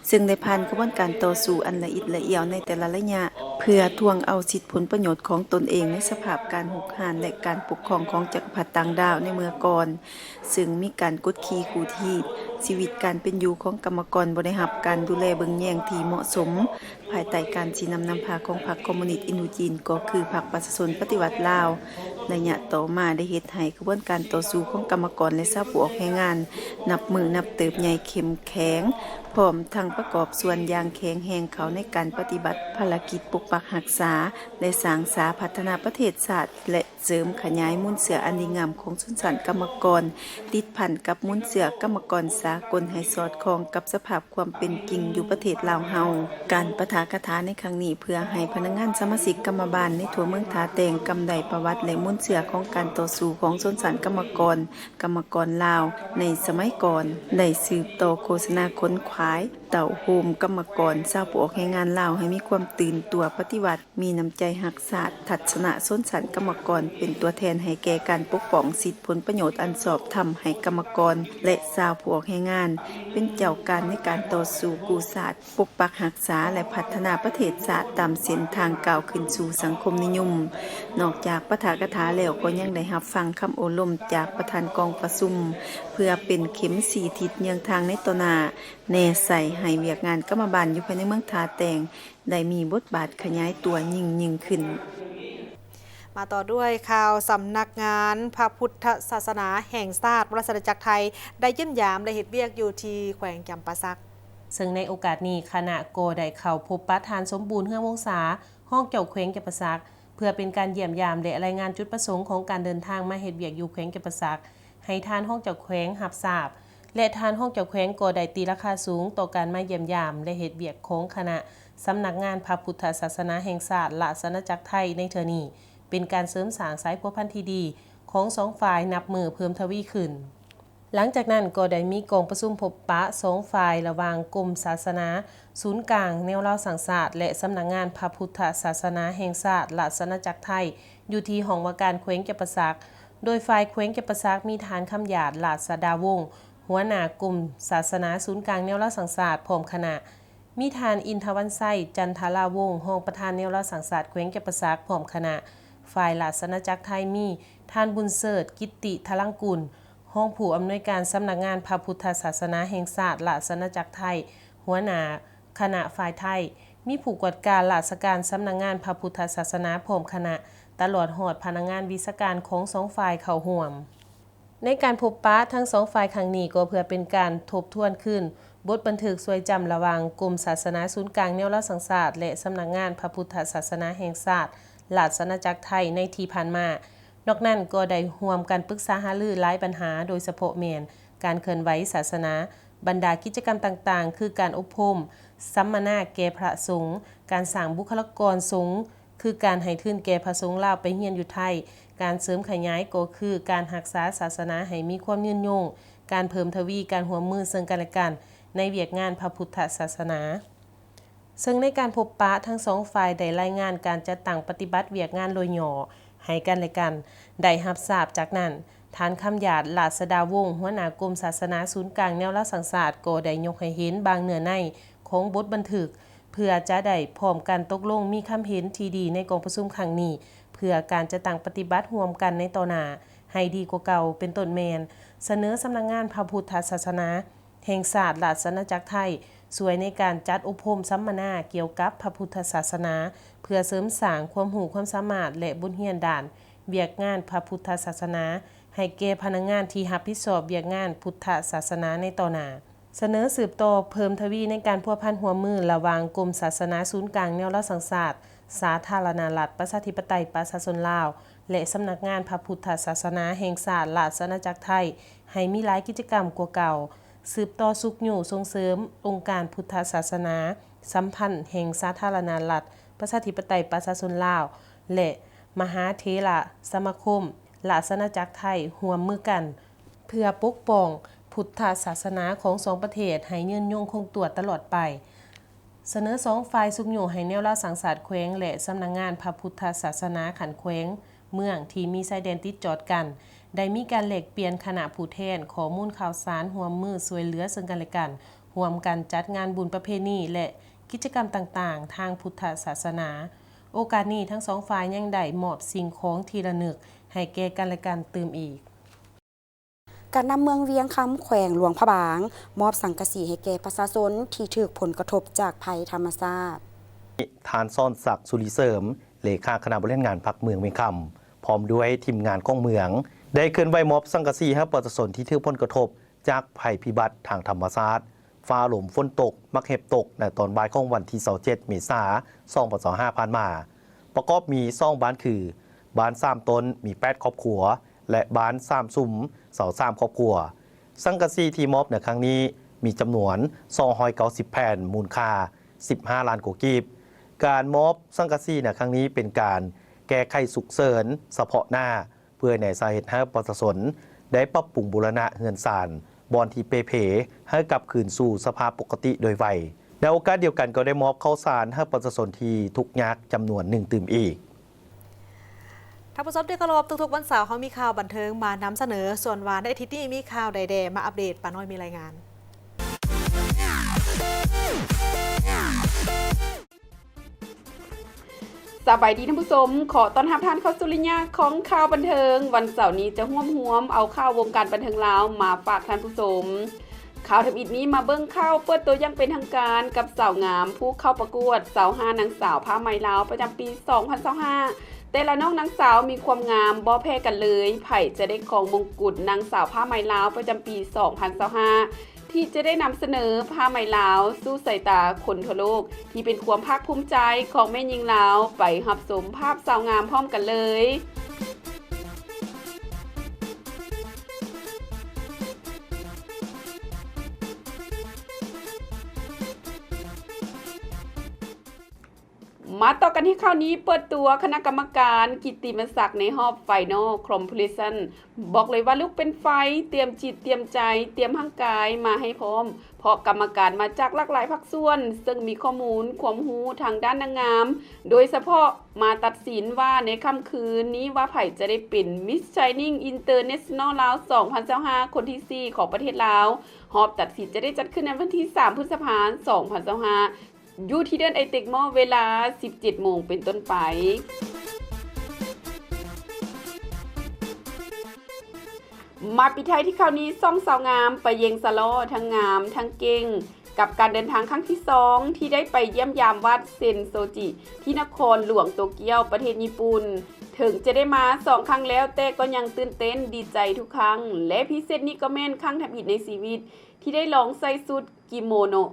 ເຊິ່ງໄດ້ຜ່ານຂະບວນການຕໍ່ສູ້ອັນລະອິດລະອຽວໃນແຕ່ລະໄລຍະ ເພື່ອທວງເອົາສິດຜົນປະໂຫຍດຂອງຕົນເອງໃນສະພາບການຮຸກຮານ ແລະ ການປົກຄອງຂອງຈັກກະພັດຕ່າງດາວໃນເມື່ອກ່ອນ. ເຊິ່ງມີການກົດຂີ່ຂູດຮີດ, ຊີວິດການເປັນຢູ່ຂອງກຳມະກອນບໍ່ໄດ້ຮັບການດູແລເບິ່ງແຍງທີ່ເໝາະສົມ, ພາຍໃຕ້ການຊີ້ນຳນຳພາຂອງພັກຄອມມູນິດອິນໂດຈີນ ກໍຄືພັກປະຊາຊົນປະຕິວັດລາວ. ໄລຍະຕໍ່ມາໄດ້ເຮັດໃຫ້ຂະບວນການຕໍ່ສູ້ຂອງກຳມະກອນ ແລະ ຊາວຜູ້ອອກແຮງງານ ນັບມື້ນັບເຕີບໃຫຍ່ເຂັ້ມແຂງ, ພ້ອມທັງປະກອບສ່ວນຢ່າງແຂງແຮງເຂົ້າໃນການປະຕິບັດພາລະກິດປົກປັກຮັກສາ ແລະ ສ້າງສາພັດທະນາປະເທດຊາດ ແລະ ເສີມຂະຫຍາຍມູນເຊື້ອອັນດີງາມຂອງຊົນຊັ້ນກຳມະກອນ, ຕິດພັນກັບມູນເຊື້ອກຳມະກອນສາກົນໃຫ້ສອດຄ່ອງກັບສະພາບຄວາມເປັນຈິງຢູ່ປະເທດລາວເຮົາ. ການປາຖະກະຖາໃນຄັ້ງນີ້ ເພື່ອໃຫ້ພະນັກງານສະມາຊິກກຳມະບານໃນທົ່ວເມືອງທ່າແຕງ ກຳໄດ້ປະຫວັດ ແລະ ມູນເຊື້ອຂອງການຕໍ່ສູ້ຂອງຊົນຊັ້ນກຳມະກອນ, ກຳມະກອນລາວໃນສະໄໝກ່ອນ, ໄດ້ສືບຕໍ່ໂຄສະນາຂົນຂວາຍ, ເຕົ້າໂຮມກຳມະກອນຊາວຜູ້ອອກແຮງງານລາວໃຫ້ມີຄວາມຕື່ນຕົວປະຕິວັດ, ມີນ້ຳໃຈຮັກຊາດ, ທັດສະນະຊົນຊັ້ນກຳມະກອນເປັນຕົວແທນໃຫ້ແກ່ການປົກປ້ອງສິດຜົນປະໂຫຍດອັນຊອບທຳໃຫ້ກຳມະກອນ ແລະ ຊາວຜູ້ອອກແຮງງານ ເປັນເຈົ້າການໃນການຕໍ່ສູ້ກູ້ຊາດ, ປົກປັກຮັກສາ ແລະ ພັດທະນາປະເທດຊາດຕາມເສັ້ນທາງກ້າວຂຶ້ນສູ່ສັງຄົມນິຍົມ. ນອກຈາກປາຖະກະຖາແລ້ວ ກໍຍັງໄດ້ຮັບຟັງຄຳໂອ້ລົມຈາກປະທານກອງປະຊຸມ ເພື່ອເປັນເຂັມຊີ້ທິດເຍືອງທາງໃນຕໍ່ໜ້າ, ແນໃສ່ໃຫ້ວຽກງານກຳມະບານຢູ່ພາຍໃນເມືອງທ່າແຕງ ໄດ້ມີບົດບາດຂະຫຍາຍຕົວຍິ່ງໆຂຶ້ນ. ມາຕໍ່ດ້ວຍຂ່າວ ສຳນັກງານພະພຸດທະສາສະໜາແຫ່ງຊາດ ລາຊະອານາຈັກໄທ ໄດ້ຢ້ຽມຢາມ ແລະ ເຮັດວຽກຢູ່ທີ່ແຂວງຈຳປາສັກ. ເຊິ່ງໃນໂອກາດນີ້ ຄະນະກໍໄດ້ເຂົ້າພົບປະທ່ານ ສົມບູນ ເຮືອວົງສາ ຮອງເຈົ້າແຂວງຈຳປາສັກ ເພື່ອເປັນການຢ້ຽມຢາມ ແລະ ລາຍງານຈຸດປະສົງຂອງການເດີນທາງມາເຮັດວຽກຢູ່ແຂວງຈຳປາສັກ ໃຫ້ທ່ານຮອງເຈົ້າແຂວງຮັບຊາບ ແລະ ທ່ານຮອງເຈົ້າແຂວງກໍໄດ້ຕີລາຄາສູງຕໍ່ການມາຢ້ຽມຢາມ ແລະ ເຮັດວຽກຂອງຄະນະສຳນັກງານພະພຸດທະສາສະໜາແຫ່ງຊາດ ລາຊະອານາຈັກໄທໃນເທື່ອນີ້ ເປັນການເສີມສ້າງສາຍພົວພັນທີ່ດີຂອງສອງຝ່າຍນັບມື້ເພີ່ມທະວີຂຶ້ນ. ຫຼັງຈາກນັ້ນກໍໄດ້ມີກອງປະຊຸມພົບປະສອງຝ່າຍ ລະຫວ່າງກົມສາສະໜາສູນກາງແນວລາວສ້າງຊາດ ແລະ ສຳນັກງານພະພຸດທະສາສະໜາແຫ່ງຊາດ ລາຊະອານາຈັກໄທ ຢູ່ທີ່ຫ້ອງວ່າການແຂວງຈຳປາສັກ, ໂດຍຝ່າຍແຂວງຈຳປາສັກມີທ່ານ ຄຳຢາດ ລາຊະດາວົງ ຫົວໜ້າກົມສາສະໜາສູນກາງແນວລາວສ້າງຊາດ ພ້ອມຄະນະ, ມີທ່ານ ອິນທະວັນໄຊ ຈັນທະລາວົງ ຮອງປະທານແນວລາວສ້າງຊາດແຂວງຈຳປາສັກ ພ້ອມຄະນະ. ຝ່າຍລາຊະອານາຈັກໄທມີທ່ານ ບຸນເສີດ ກິດຕິທະລັງກຸນ ຮອງຜູ້ອຳນວຍການສຳນັກງານພະພຸດທະສາສະໜາແຫ່ງຊາດ ລາຊະອານາຈັກໄທ, ຫົວໜ້າຄະນະຝ່າຍໄທ, ມີຜູ້ກວດກາລາຊະການສຳນັກງານພະພຸດທະສາສະໜາ ພ້ອມຄະນະ, ຕະຫຼອດຮອດພະນັກງານວິຊາການຂອງສອງຝ່າຍເຂົ້າຮ່ວມ. ໃນການພົບປະທັງສອງຝ່າຍຄັ້ງນີ້ ກໍເພື່ອເປັນການທົບທວນຄືນບົດບັນທຶກຊ່ວຍຈຳລະຫວ່າງກົມສາສະໜາສູນກາງແນວລາວສ້າງຊາດ ແລະ ສຳນັກງານພະພຸດທະສາສະໜາແຫ່ງຊາດ ລາຊະອານາຈັກໄທ ໃນທີ່ຜ່ານມາ, ນອກນັ້ນກໍໄດ້ຮ່ວມກັນປຶກສາຫາລືຫຼາຍບັນຫາ, ໂດຍສະເພາະແມ່ນການເຄື່ອນໄຫວສາສະໜາ, ບັນດາກິດຈະກຳຕ່າງໆ ຄືການອົບຮົມສຳມະນາແກ່ພະສົງ, ການສ້າງບຸກຄະລາກອນສົງ, ຄືການໃຫ້ທຶນແກ່ພະສົງລາວໄປຮຽນຢູ່ໄທ, ການເສີມຂະຫຍາຍກໍຄືການຮັກສາສາສະໜາໃຫ້ມີຄວາມຍືນຍົງ, ການເພີ່ມທະວີການຮ່ວມມືເຊິ່ງກັນແລະກັນໃນວຽກງານພະພຸດທະສາສະໜາ. ເຊິ່ງໃນການພົບປະ, ທັງສອງຝ່າຍໄດ້ລາຍງານການຈັດຕັ້ງປະຕິບັດວຽກງານໂດຍຫຍໍ້ໃຫ້ກັນແລະກັນໄດ້ຮັບຊາບ. ຈາກນັ້ນ, ທ່ານ ຄຳຢາດ ລາຊະດາວົງ, ຫົວໜ້າກົມສາສະໜາສູນກາງແນວລາວສ້າງຊາດ ກໍໄດ້ຍົກໃຫ້ເຫັນບາງເນື້ອໃນຂອງບົດບັນທຶກ ເພື່ອຈະໄດ້ພ້ອມກັນຕົກລົງມີຄຳເຫັນທີ່ດີໃນກອງປະຊຸມຄັ້ງນີ້ ເພື່ອການຈັດຕັ້ງປະຕິບັດຮ່ວມກັນໃນຕໍ່ໜ້າໃຫ້ດີກວ່າເກົ່າ, ເປັນຕົ້ນແມ່ນ ສະເໜີສຳນັກງານພະພຸດທະສາສະໜາ ແຫ່ງຊາດລາຊະອານາຈັກໄທ ຊ່ວຍໃນການຈັດອົບຮົມສຳມະນາກ່ຽວກັບພະພຸດທະສາສະໜາ ເພື່ອເສີມສ້າງຄວາມຮູ້ຄວາມສາມາດ ແລະ ບົດຮຽນດ້ານວຽກງານພະພຸດທະສາສະໜາ ໃຫ້ແກ່ພະນັກງານທີ່ຮັບຜິດຊອບວຽກງານພຸດທະສາສະໜາໃນຕໍ່ໜ້າ. ສະເໜີສືບຕໍ່ເພີ່ມທະວີໃນການພົວພັນຮ່ວມມືລະຫວ່າງກົມສາສະໜາສູນກາງແນວລາວສ້າງຊາດ ສາທາລະນະລັດ ປະຊາທິປະໄຕ ປະຊາຊົນລາວ ແລະ ສຳນັກງານພະພຸດທະສາສະໜາແຫ່ງຊາດລາຊະອານາຈັກໄທ ໃຫ້ມີຫຼາຍກິດຈະກຳກວ່າເກົ່າ, ສືບຕໍ່ຊຸກຍູ້ສົ່ງເສີມອົງການພຸດທະສາສະໜາສຳພັນແຫ່ງສາທາລະນະລັດ ປະຊາທິປະໄຕ ປະຊາຊົນລາວ ແລະ ມະຫາເຖລະສະມາຄົມລາຊະອານາຈັກໄທຮ່ວມມືກັນ ເພື່ອປົກປ້ອງພຸດທະສາສະໜາຂອງສອງປະເທດໃຫ້ຍືນຍົງຄົງຕົວຕະຫຼອດໄປ. ສະເໜີສອງຝ່າຍຊຸກຍູ້ໃຫ້ແນວລາວສ້າງຊາດແຂວງ ແລະ ສຳນັກງານພະພຸດທະສາສະໜາຂັ້ນແຂວງ ເມືອງທີ່ມີຊາຍແດນຕິດຈອດກັນ ໄດ້ມີການແລກປ່ຽນຄະນະຜູ້ແທນ, ຂໍ້ມູນຂ່າວສານ, ຮ່ວມມືຊ່ວຍເຫຼືອເຊິ່ງກັນແລະກັນ, ຮ່ວມກັນຈັດງານບຸນປະເພນີ ແລະ ກິດຈະກຳຕ່າງໆທາງພຸດທະສາສະໜາ. ໂອກາດນີ້, ທັງສອງຝ່າຍຍັງໄດ້ມອບສິ່ງຂອງທີ່ລະນຶກໃຫ້ແກ່ກັນແລະກັນຕື່ມອີກ. ການນຳເມືອງວຽງຄຳ ແຂວງຫຼວງພະບາງ ມອບສັງກະສີໃຫ້ແກ່ປະຊາຊົນທີ່ຖືກຜົນກະທົບຈາກໄພທຳມະຊາດ. ທ່ານ ສອນສັກ ສຸລິເສີມ ເລຂາຄະນະບໍລິຫານງານພັກເມືອງວຽງຄຳ ພ້ອມດ້ວຍທີມງານຂອງເມືອງ ໄດ້ເຄື່ອນໄຫວມອບສັງກະສີໃຫ້ປະຊາຊົນທີ່ຖືກຜົນກະທົບຈາກໄພພິບັດທາງທຳມະຊາດ ຟ້າລົມຝົນຕົກ ໝາກເຫັບຕົກ ໃນຕອນບ່າຍຂອງວັນທີຊາວເຈັດ ເມສາ ສອງພັນຊາວຫ້າ ຜ່ານມາ ປະກອບມີສອງບ້ານຄື ບ້ານສາມຕົ້ນ ມີແປດຄອບຄົວ ແລະ ບ້ານສາມສຸມ ຊາວສາມຄອບຄົວ. ສັງກະສີທີ່ມອບໃນຄັ້ງນີ້ມີຈຳນວນສອງຮ້ອຍເກົ້າສິບແຜ່ນ ມູນຄ່າສິບຫ້າລ້ານກວ່າກີບ. ການມອບສັງກະສີໃນຄັ້ງນີ້ເປັນການແກ້ໄຂສຸກເສີນສະເພາະໜ້າ ເພື່ອໃນສາເຫດໃຫ້ປະຊາຊົນໄດ້ປັບປຸງບູລະນະເຮືອນຊານ ບ່ອນທີ່ເປ່ເພ ໃຫ້ກັບຄືນສູ່ສະພາບປົກກະຕິໂດຍໄວ. ໃນໂອກາດດຽວກັນກໍໄດ້ມອບເຂົ້າສານໃຫ້ປະຊາຊົນທີ່ທຸກຍາກຈຳນວນໜຶ່ງຕື່ມອີກ. ທ່ານຜູ້ຊົມທີ່ເຄົາລົບ, ທຸກໆວັນເສົາເຮົາມີຂ່າວບັນເທີງມານຳສະເໜີ, ສ່ວນວ່າໃນອາທິດນີ້ມີຂ່າວໃດແດ່ ມາອັບເດດ, ປ້ານ້ອຍມີລາຍງານ. ສະບາຍດີທ່ານຜູ້ຊົມ, ຂໍຕ້ອນຮັບທ່ານເຂົ້າສູ່ໄລຍະຂອງຂ່າວບັນເທີງ. ວັນເສົານີ້ຈະຮວບຮວມເອົາຂ່າວວົງການບັນເທີງລາວມາຝາກທ່ານຜູ້ຊົມ. ຂ່າວທຳອິດນີ້ມາເບິ່ງຂ່າວເປີດຕົວຢ່າງເປັນທາງການກັບສາວງາມຜູ້ເຂົ້າປະກວດຊາວຫ້ານາງສາວຜ້າໄໝລາວປະຈຳປີສອງພັນຊາວຫ້າ. ແຕ່ລະນ້ອງນາງສາວມີຄວາມງາມບໍ່ແພ້ກັນເລີຍ, ໃຜຈະໄດ້ຄອງມົງກຸດນາງສາວຜ້າໄໝລາວປະຈຳປີສອງພັນຊາວຫ້າ ທີ່ຈະໄດ້ນຳສະເໜີຜ້າໄໝລາວສູ່ສາຍຕາຄົນທົ່ວໂລກ ທີ່ເປັນຄວາມພາກພູມໃຈຂອງແມ່ຍິງລາວ. ໄປຮັບຊົມພາບສາວງາມພ້ອມກັນເລີຍ. ມາຕໍ່ກັນທີ່ຂ່າວນີ້, ເປີດຕົວຄະນະກຳມະການກິດຕິມະສັກໃນຮອບໄຟນອລຄອມພີເລຊັນ. ບອກເລີຍວ່າລຸກເປັນໄຟ, ຕຽມຈິດຕຽມໃຈ, ຕຽມຮ່າງກາຍມາໃຫ້ພ້ອມ, ເພາະກຳມະການມາຈາກຫຼາກຫຼາຍພາກສ່ວນ, ເຊິ່ງມີຂໍ້ມູນຄວາມຮູ້ທາງດ້ານນາງງາມ, ໂດຍສະເພາະມາຕັດສິນວ່າໃນຄ່ຳຄືນນີ້ວ່າໃຜຈະໄດ້ເປັນ Miss Shining International ລາວ ສອງພັນຊາວຫ້າ ຄົນທີສີ່ຂອງປະເທດລາວ. ຮອບຕັດສິນຈະໄດ້ຈັດຂຶ້ນໃນວັນທີສາມ ພຶດສະພາ ສອງພັນຊາວຫ້າ ຢູ່ທີ່ເດີ່ນໄອເຕັກມໍ ເວລາສິບເຈັດໂມງເປັນຕົ້ນໄປ. ມາປິດທ້າຍທີ່ຂ່າວນີ້, ສອງສາວງາມໄປເຢັງສະຫຼໍ້ ທັງງາມທັງເກັ່ງ ກັບການເດີນທາງຄັ້ງທີສອງ ທີ່ໄດ້ໄປຢ້ຽມຢາມວັດເຊັນໂຊຈິ ທີ່ນະຄອນຫຼວງໂຕກຽວ ປະເທດຍີ່ປຸ່ນ. ເຖິງຈະໄດ້ມາສອງຄັ້ງແລ້ວ, ແຕ່ກໍຍັງຕື່ນເຕັ້ນດີໃຈທຸກຄັ້ງ ແລະ ພິເສດນີ້ກໍແມ່ນຄັ້ງທຳອິດໃນຊີວິດ ທີ່ໄດ້ລອງໃສ່ຊຸດກິໂມໂນະ.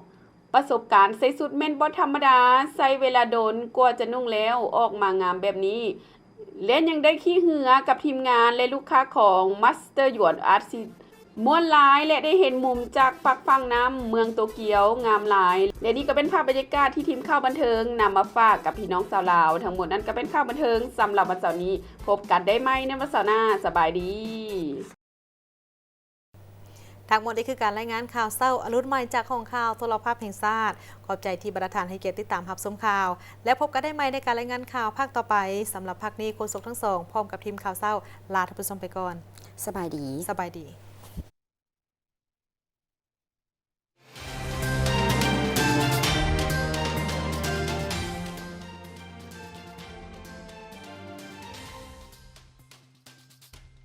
ປະສົບການໃສ່ຊຸດແມ່ນບໍ່ທຳມະດາ, ໃຊ້ເວລາດົນກວ່າຈະນຸ່ງແລ້ວອອກມາງາມແບບນີ້. ແລະ ຍັງໄດ້ຂີ່ເຮືອກັບທີມງານ ແລະ ລູກຄ້າຂອງ Master Yuan Art City ມ່ວນຫຼາຍ ແລະ ໄດ້ເຫັນມຸມຈາກປາກຝັ່ງນ້ຳເມືອງໂຕກຽວງາມຫຼາຍ. ແລະ ນີ້ກໍເປັນພາບບັນຍາກາດທີ່ທີມຂ່າວບັນເທີງນຳມາຝາກກັບພີ່ນ້ອງຊາວລາວ. ທັງໝົດນັ້ນກໍເປັນຂ່າວບັນເທີງສຳລັບວັນເສົານີ້. ພົບກັນໄດ້ໃໝ່ໃນວັນເສົາໜ້າ. ສະບາຍດີ. ທັງໝົດນີ້ຄືການລາຍງານຂ່າວເຊົ້າອະລຸນໃໝ່ຈາກຫ້ອງຂ່າວໂທລະພາບແຫ່ງຊາດ. ຂອບໃຈທີ່ບັນດາທ່ານໃຫ້ກຽດຕິດຕາມຮັບຊົມຂ່າວ ແລະ ພົບກັນໄດ້ໃໝ່ໃນການລາຍງານຂ່າວພາກຕໍ່ໄປ. ສຳລັບພາກນີ້ ໂຄສົກທັງສອງ ພ້ອມກັບທີມຂ່າວເຊົ້າ ລາທ່ານຜູ້ຊົມໄປກ່ອນ. ສະບາຍດີ. ສະບາຍດີ.